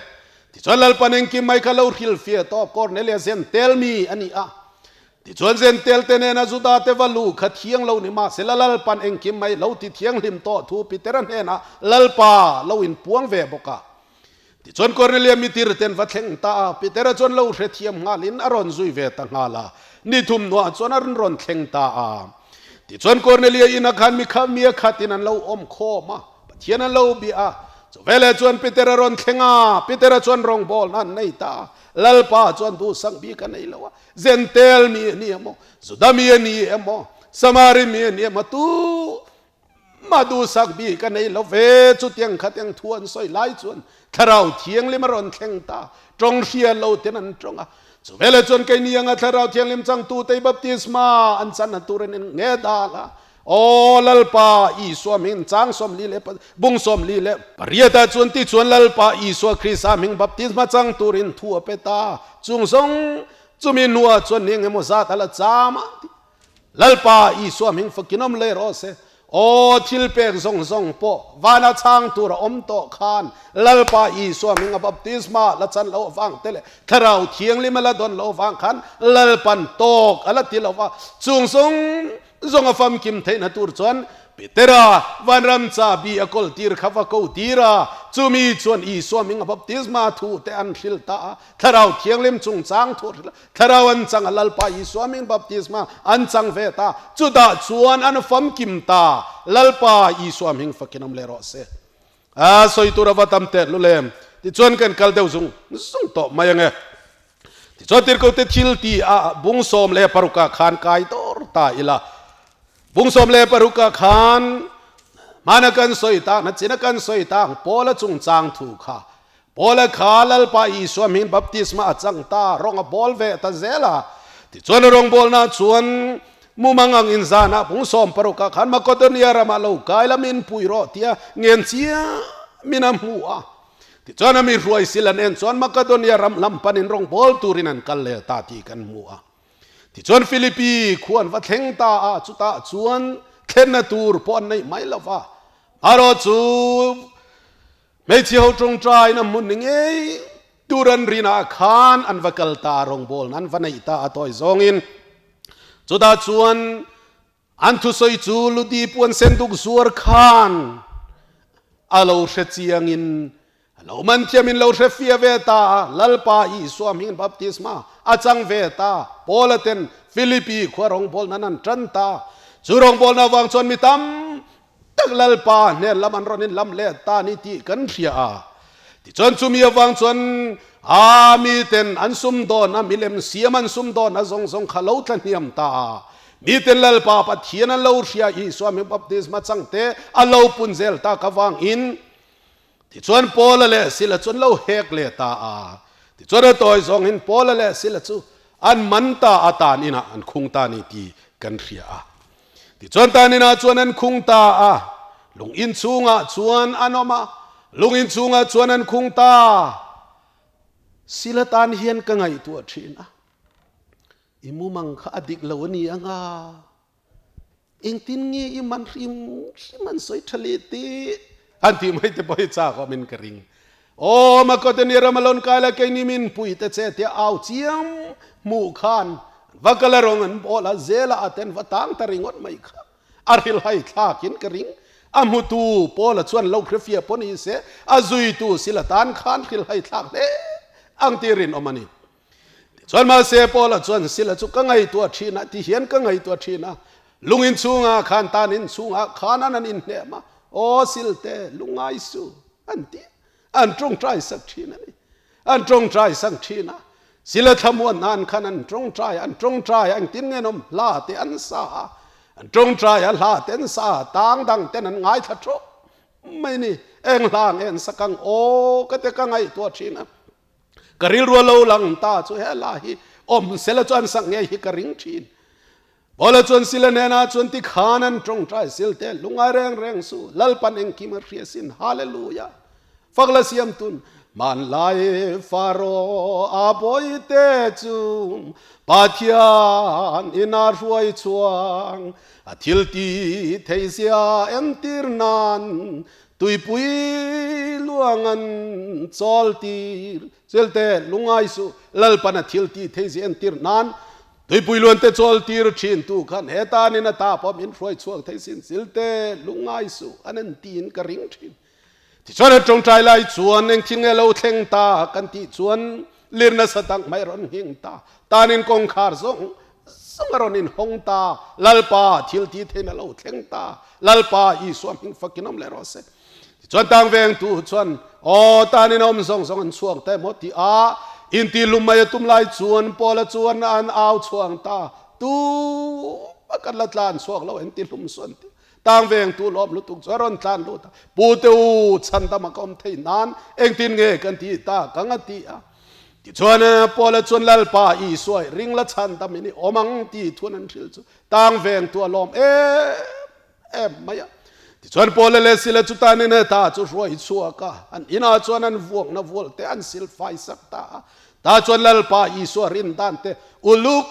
Tichuan Lalpa nengkim mai kha lo hrilhfiah tawp Kornelia Zentel mi a ni a. Tichuan Zentel te nena Juda te va lu kha thiang lo ni mahsela Lalpan engkim mai lo ti thianghlim tawh thu Peter-a hnenah Lalpa lo inpuang ve bawk a. Tichuan Kornelia mitir ten va thleng ta a, Peter-a chuan lo hrethiam nghalin a rawn zui ve ta nghal a, ni thum hnuah chuan a rawn thleng ta a. Tichuan Kornelia inah khan mi kha mi a khatin an lo awm khawm a, Pathian an lo bia a. Chuveleh chuan Peter-a rawn thleng a, Peter-a chuan rawngbawlna an nei ta a, Lalpa chuan duhsak bik a nei lo a, Zentel mi a ni emaw, Juda mi a ni emaw, Samari mi a ni emaw, tu mah duhsak bik a nei lo ve. Chutiang khatiang thu an sawi lai chuan Thlarau Thianghlim a rawn thleng ta, tawng hria lo ten an tawng a. Chuveleh chuan keini anga Thlarau Thianghlim changtute i baptisma an chan a turin in nge dal a, Aw Lalpa Isua hming chang 44 leh bung 48 ah chuan tichuan Lalpa Isua Krista hming baptisma chang turin thu a pe ta. Chung zawng. Chumi hnuah chuan ni engemaw zat a la cham a ti. Lalpa Isua hming fakin awm leh rawh se. Aw thil pek zawng zawng pawh vana chhang tur a awm tawh khan Lalpa Isua hminga baptisma la chan loh avang te leh Thlarau Thianghlim a la dawn loh avang khan Lalpan tawk a la ti lo va, chung zawng zawng a famkim theihna tur chuan Petera vanram chahbi a kawl tir kha va ko tir a, chumi chuan Isua hminga baptisma thu te an hrilh ta a, Thlarau Thianghlim chungchang thu a hrilh a. Thlarau an chang a, Lalpa Isua hming baptisma an chang ve ta, chutah chuan an famkim ta, Lalpa Isua hming fakin awm leh rawh se. A sawi tur a va tam teh lu lem, tichuan kan kal deuh zung zung tawh mai ange. Tichuan tirhkohte thil ti a bung 16 ah khan kai dawr ta ila. Bung 16 ah khan hmana kan sawi tak, nachina kan sawi tak Paula chungchang thu kha Paula kha Lalpa Isua hming baptisma a chang ta, rawng a bawl ve ta zel a. Tichuan a rawngbawlna chuan mumang ang inzanah bung 16 ah khan Makedonia ramah lo kai la min pui rawh tia ngen chiam in a hmu a. Tichuan a mi hruai sil an en chuan Makedonia ram lam panin rawngbawl turin an kal leh ta tih kan hmu a. Tichuan Philippi khua an va thleng ta a, chutah chuan thlenna tur pawh an neih mai lo va. Marawh chu Hmeichhe ho tawngtaina hmun ni ngei tur an rinah khan an va kal ta a, rawngbawlna an va neih ta a tawi zawngin. Chutah chuan an thusawi chu Ludi puan senduk zuar khan a lo hre chiangin a lo man thiamin lo hre fia ve ta a, Lalpa Isua hmingin baptisma a chang ve ta. Paula ten Philippi khua rawngbawlna an tan ta. Chu rawngbawlna avang chuan mi tam Tak Lalpa hnen lam an rawn in lam let ta ni tih kan hria a. Tichuan chumi avang chuan a miten an sumdawn a, milem siam an sumdawn a zawng zawng kha lo tla hniam ta a. Miten Lalpa Pathian an lo hria Isua hming baptisma changte a lo pun zel tak avangin Tichuan Paula leh Sila chu an lo hek leh ta a. Tichuan a tawi zawngin Paula leh Sila chu an man ta a, tan inah an khung ta ni tih kan hria a. Tichuan tan inah chuan an khung ta a, lung in chhungah chuan an awm a, lung in chhungah chuan an khung ta. Sila tan hian ka ngaihtuah thin a, i mumang kha a dik lo a ni ang a. Engtin nge i man hrim hrim an sawi tha leh teh an tih mai te pawh hi chak awm in ka ring. Aw Makedonia ram a lawn kai la keini min pui te che tia au chiam hmuh khan va kal a rawng an bawl a zel a aten va tang ta ringawt mai kha a hrilhai thlak in ka ring. A hmutu Paula chuan lo hrefia pawh ni se a zuitu sila tan khan hrilhai thlak hle ang tih rinawm a ni. Tichuan mahse Paula chuan Sila chu ka ngaihtuah thin a, ti hian ka ngaihtuah thin a, lungin chhungah khan tanin chhungah khan an an inhnem a, aw Silte, lungngai su, an ti a, an tawngtai sak thin a ni. An tawngtai sak thin a, Sila thlamuan nan khan an tawngtai, an tawngtai a, engtin nge an awm hla te an sa a, an tawngtai a, hla te an sa a, tang dang ten an ngaithla thawk mai ni, eng hla nge an sak ang, aw ka te ka ngaihtuah thin a. Ka rilru a lo lang ta chu he la hi awm sela chuan sak ngei hi ka ring thin. Paula chuan sila hnenah chuan tikhan an tawngtai sil te lungai reng reng su Lalpan engkim a hria sin Hallelujah fak la siam tun hmanlai Faro a bawihte chu Pathian ina hruai chhuang a thil ti thei zia entir nan Tuipui luang an chawl tir Chilte lungai suh Lalpan a thil tih thei zia entir nan Tuipui luan te chawl tir thin tu khan he tanin a ta pawh min hruai chhuak thei sin Chilte lungai suh an en tiin ka ring thin. Tichuan a tawngtai lai chuan engthil nge lo thleng ta kan tih chuan lir nasa tak mai rawn nghing ta. Tanin kawngkhar zawng zawng a rawn inhawng ta. Lalpa thil tih theiin a lo thleng ta. Lalpa Isua hming fakin awm leh rawh se. Tichuan tang vengtu chuan, Aw, tanin a awm zawng zawng an chhuak ta emaw ti a, inti lum mai a tum lai chuan Paula chuan an au chhuang ta. Tu a kan la tlan chhuak lo inti hlum suan ti. Tang vengtu lawm lutuk chu a rawn tlan lut a, Pu te u, chhandam a ka awm thei nan engtin nge kan ti ta ka nga ti a. Tichuan Paula chuan Lalpa Isua i ring la chhandam in i awm ang ti thuan an hrilh chu tang vengtu a lawm em em mai a. Tichuan Paula leh Sila chu tanin ta chu hruai chhuak a, an inah chuan an vuakna vual te an silfai sak ta a. Tah chuan Lalpa Isua rin dan te uluk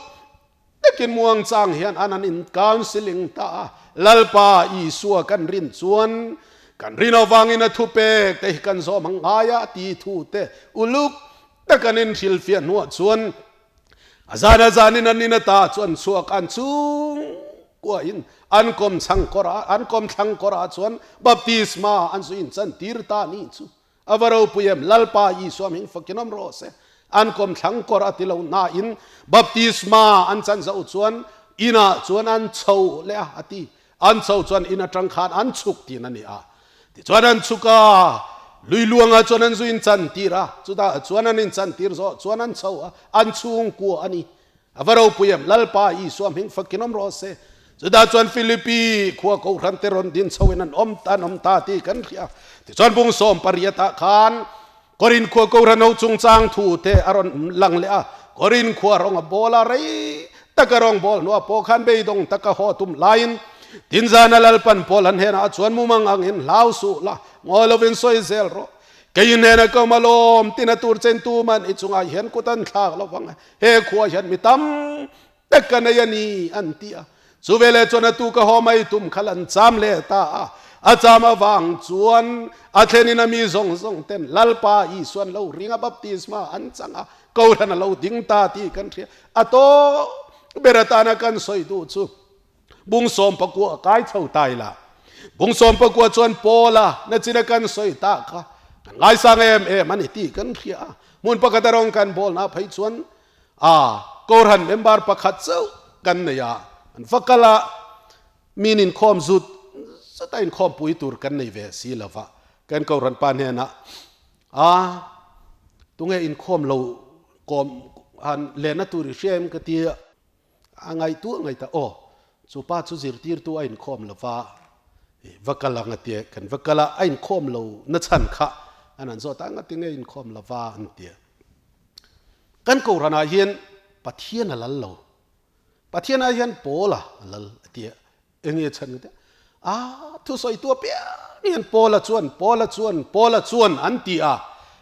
takin muang chang hian an an in counselling ta a. Lalpa Isua kan rin chuan kan rin avangin a thupek te hi kan zawm ang ngai a ti thu te uluk tak an in hrilhfiah hnuah chuan a zan a zanin an in ata chuan chhuak an chung kuahin an kawm chhang kawr ah an kawm thlang kawr ah chuan baptisma an zu in chan tir ta ni chu A va ropui em, Lalpa Isua hming fakin awm rawh se. An kawmthlang kawr a ti lo nain baptisma an chan zoh chuan inah chuan an chho leh a, a ti. An chho chuan in atang khan an chhuk tin a ni a. Tichuan an chhuk a, lui luangah chuan an zu in chan tir a, chutah chuan an in chan tir zawh chuan an chho a, an chhungkua a ni. A va ropui em, Lalpa Isua hming fakin awm rawh se. Chutah chuan Philippi khua kohhran te rawn din chhoin an awm ta, an awm ta tih kan hria. Tichuan bung 18 ah khan Korin khua kohhran ho chungchang thu te a rawn lang leh a. Korin khua rawng a bawl a, rei taka rawng bawl hnuah pawh khan beidawng taka haw tum laiin Tinzana Lalpan Paul an hnenah chuan mumang angin hlau suh la, ngawi lovin sawi zel rawh. Kei hnenah ka awm alawm, tina tur chen tuman i chungah hian kut an thlak lo vang. He khua hian mi tam tak ka nei a ni, an ti a. Chu veleh chuan a tu ka haw mai tum kha an cham leh ta a. A cham avang chuan a thlenin a mi zawng zawng ten Lalpa Isuan lo ring a baptisma an chang a, Kohhran a lo ding ta tih kan hria. A tawp ber atana kan sawi duh chu Bung 19 a kai chho ta ila. Bung 19 chuan Paula nachina kan sawi ta kha kan ngaisang em em a ni tih kan hria a. Hmun pakhat a rawng kan bawlna phei chuan a Kohhran member pakhat chauh kan nei a, an va kal a, min inkhawm zut zut a inkhawmpui tur kan nei ve si lo va. Kan Kohhran pa hnenah a tunge inkhawm lo kawm han lehna tur i hria em ka ti a. A ngaihtuah ngaih ta, aw, chu pa chu zirtirtu a inkhawm lo va, va kal ang a ti a, kan va kal a, a inkhawm lo na chhan kha an han zawt a, ngati nge inkhawm lo va an ti a. Kan Kohhranah hian Pathian a lal lo, Pathian ah hian Paula a lal a ti a, enge chhan ka ti a, a thusawi tu apiang hian Paula chuan, Paula chuan, Paula chuan an ti a,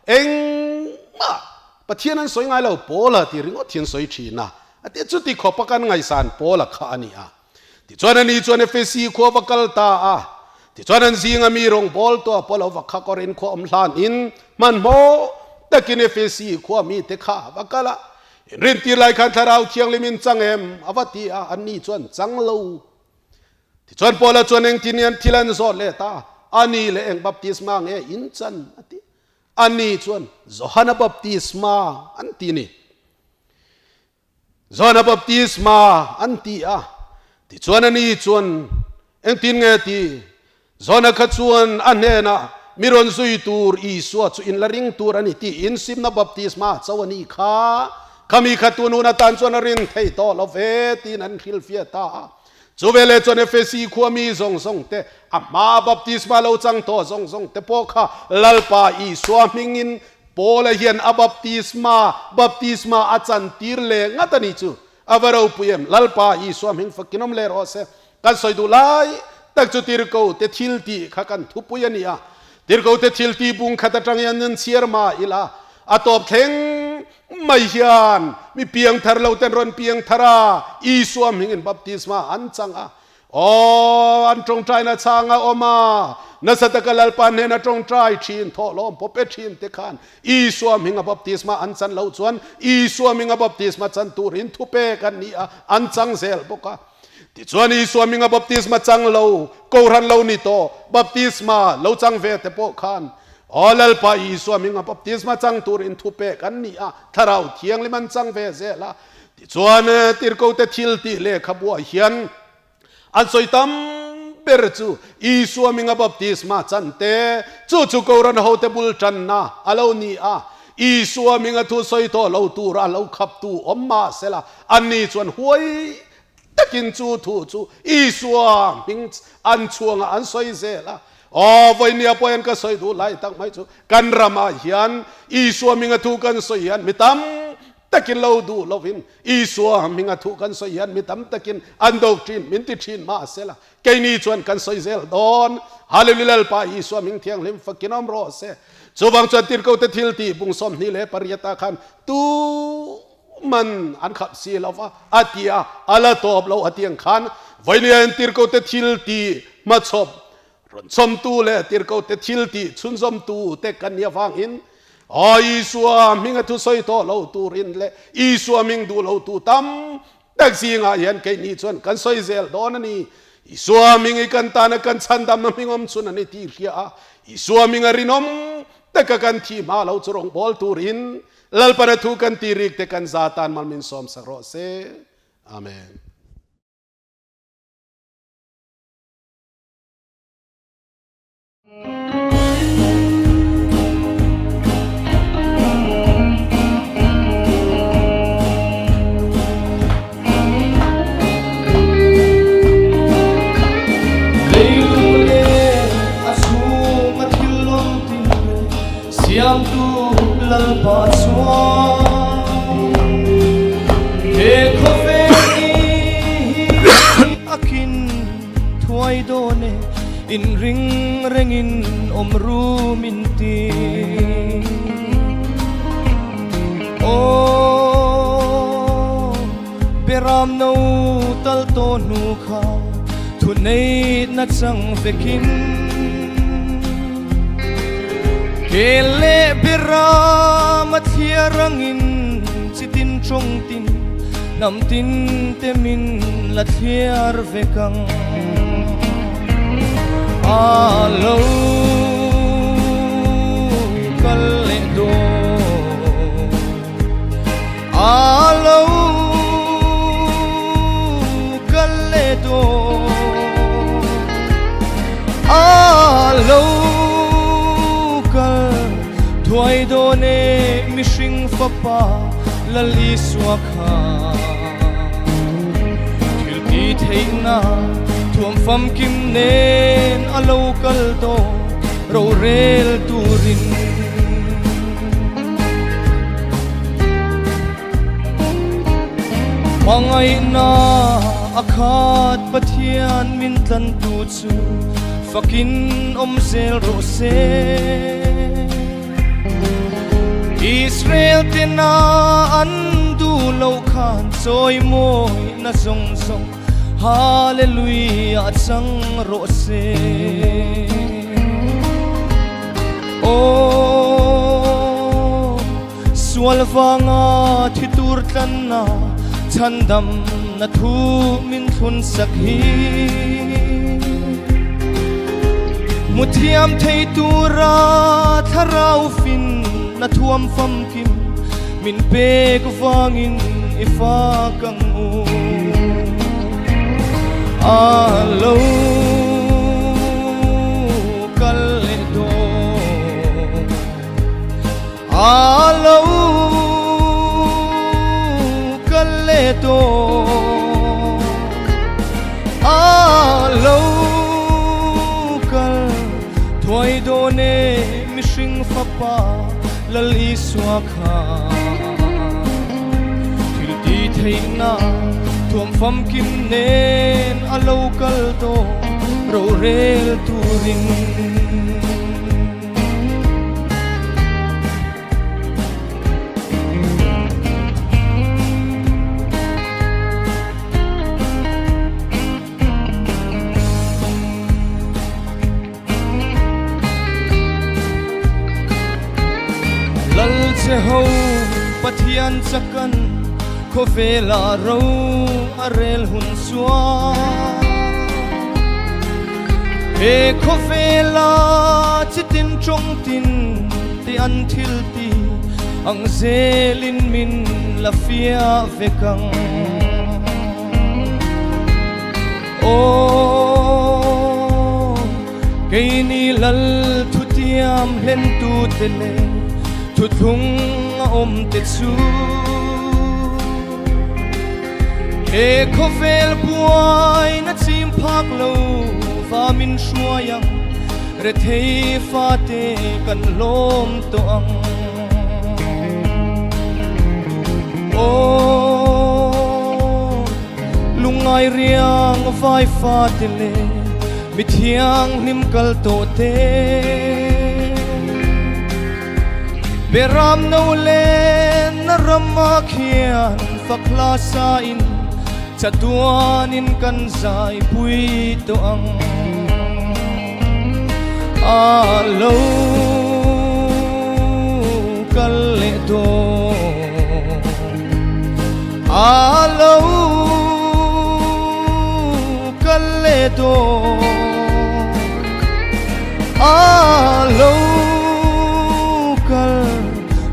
engmah Pathian an sawi ngai lo, Paula tih ringawt hi an sawi thin a, a ti a, chuti khawpa kan ngaihsan Paula kha a ni a. Tichuan ani chuan Efesi khua va kal ta a, tichuan an zinga mi rawngbawltu Apollo va kha Korin khua awm hlanin hmanhmawh takin Efesi khua mite kha a va kal a, Inrintir lai khan Thlarau Thianghlim in chang em? a va ti a, anni chuan chang lo. Tichuan Paula chuan engtin nge an thil an zawt leh ta? A ni leh eng baptisma nge in chan? a ti. Anni chuan Johana baptisma an ti ni. Johana baptisma an ti a. Tichuan ani chuan engtin nge ti? Johana kha chuan a hnenah, Mi rawn zui tur Isua chu in la ring tur a ni tiin simna baptisma cho a ni kha. Khami kha tun hun atan chuan a rin thei tawh lo ve tiin an hrilhfiah ta a. Chu veleh chuan Efesi khua mi zawng zawng te, a hmaa baptisma lo chang tawh zawng zawng te pawh kha Lalpa Isua hmingin Paula hian a baptisma, baptisma a chantir leh ngat a ni chu. A va ropui em? Lalpa Isua hming fakin awm leh rawh se. Kan sawi duh lai tak chu Tirhkoh te thil tih kha kan thupui a ni a. Tirhkoh te thil tih bung khat atang hian nan chhiar mah ila, a tawp thleng mai hian mi piang thar lo ten rawn piang thar a, Isua hmingin baptisma an chang a. Aw, an tawngtaina chhang a awm a, nasa taka Lalpa hnena tawngtai thin, thawhlawm pawp e thin te khan Isua hminga baptisma an chan loh chuan Isua hminga baptisma chan turin thupek an ni a, an chang zel bawk a. Tichuan Isua hminga baptisma chang lo, Kohhran lo ni tawh, baptisma lo chang ve te pawh khan, Aw Lalpa Isua hminga baptisma chang turin thupek an ni a, Thlarau Thianghlim an chang ve zel a. Tichuan Tirhkote thil tih lehkhabuah hian an sawi tam ber chu Isua hminga baptisma chan te, chu chu Kohhran hote bul tanna a lo ni a, Isua hminga thu sawi tawh lo tura lo khaptu awm mah sela, anni chuan huai takin chu thu chu Isua hming an chhuangah an sawi zel a. Aw, vawinia pawh hian ka sawi duh lai tak mai chu kan ramah hian Isua hminga thu kan sawi hian mi tam takin lo duh lovin Isua hminga thu kan sawi hian mi tam takin an do thin, min ti thin mah sela keini chuan kan sawi zel dawn. Hallelujah Lalpa Isua hming thianghlim fakin awm rawh se. Chuvang chuan Tirhkote thiltih bung 28 ah khan tu man an khap si lo va a ti a, a la tawp lo a ti ang khan vawinia in Tirhkote thiltih hmachhawp rawn chawmtu leh Tirhkote thiltih chhunzawmtu te kan nih avangin Aw Isua hming a thusawi tawh lo turin leh Isua hming duh lo tu tam tak zingah hian keini chuan kan sawi zel dawn a ni. Isua hming i kan tana kan chhandamna hming awm chhun a ni tih hria a, Isua hming a rinawm taka kan thih hma lo chu rawngbâwl turin Lalpana thu kan tih rik te kan za tan mal min sawm sak rawh se. Amen. Leilung leh a chhunga thil awm tin reng siamtu Lalpa chuan he khawvel ni hi a khin thuai dawn e, inring rengin awm ru min ti. Aw, Beram no tal tawh hnu kha thu nei nachang vekin Ke leh Beram a thliar angin chitin tawng tin hnam tin te min la thliar vek ang. A lo kal leh dawn. A lo kal leh dawn. A lo kal thuai dawn e mihring fapa Lal Isua kha. Thil ti theihna thuam famkim nen a lo kal dawn rorel turin. Hmangaihna a khat Pathian min tlantu chu fakin awm zel rawh se. Israel tena an duh loh khan chawimawina zawng zawng Hallelujah chang rawh se. Aw, sual vanga thi tur tlanna chhandamna thu min thlun sak hi. Hmuthiam thei tura thlarau fin na thuam famkim min pek vangin i fak ang u. A lo kal leh dawn. A lo kal leh dawn. A lo kal thuai dawn e mihring fapa Lal Isua kha. Thil ti theihna thuam famkim nen a lo kal dawn rorel turin. Lal che ho Pathian chakan khawvela ro a rel hun chuan He khawvela chitin tawng tin te an thil ti ang zelin min la fiah vek ang. Aw, keini lal thutiam hlentute leh thuthlung a awm te chu He khawvel buaina chim phak lo va min hruai ang, rethei fate kan hlawm tawh ang. Aw, lungngai riang vai fate leh mi thianghlim kal tawh te. Beram no len na rama khian fak hla sa in chatuanin kan zai pui tawh ang. A lo kal leh dawn, a lo kal leh dawn, a lo kal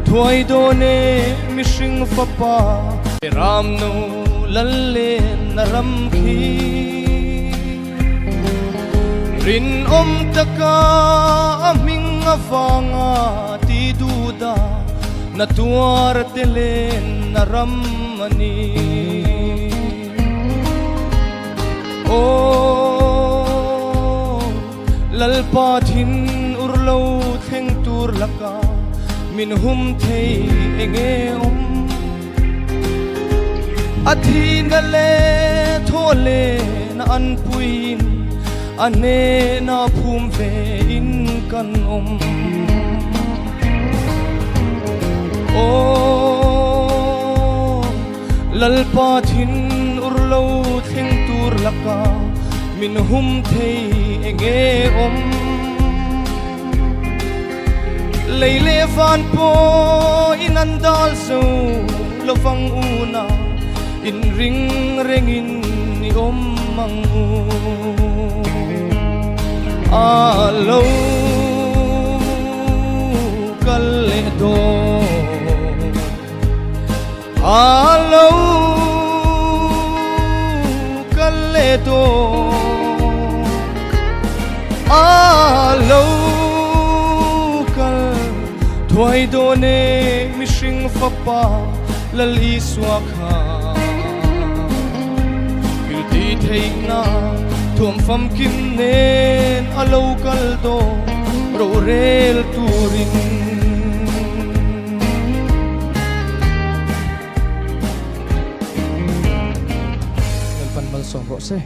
thuai dawn e mihring fapa. Ram nu lal len na ram khi. Rinawm taka a hming avanga ti duhda na tuar te len na ram a ni. Aw, Lalpa thin ur lo thleng tur laka min hum thei enge awm? A thihna leh thaw lehna an puiin a hnena phum ve in kan awm. Aw, Lalpa thin ur lo thleng tur laka min hum thei enge awm? Lei leh van pawhin an dal zo lovang una inring rengin i awm ang u. A lo kal leh dawn, a lo kal leh dawn, a lo kal thuai dawn e mihring fapa Lal Isua kha. Thil ti theihna thuam famkim nen a lo kal dawn rorel turin. Lalpan malsawm rawh se.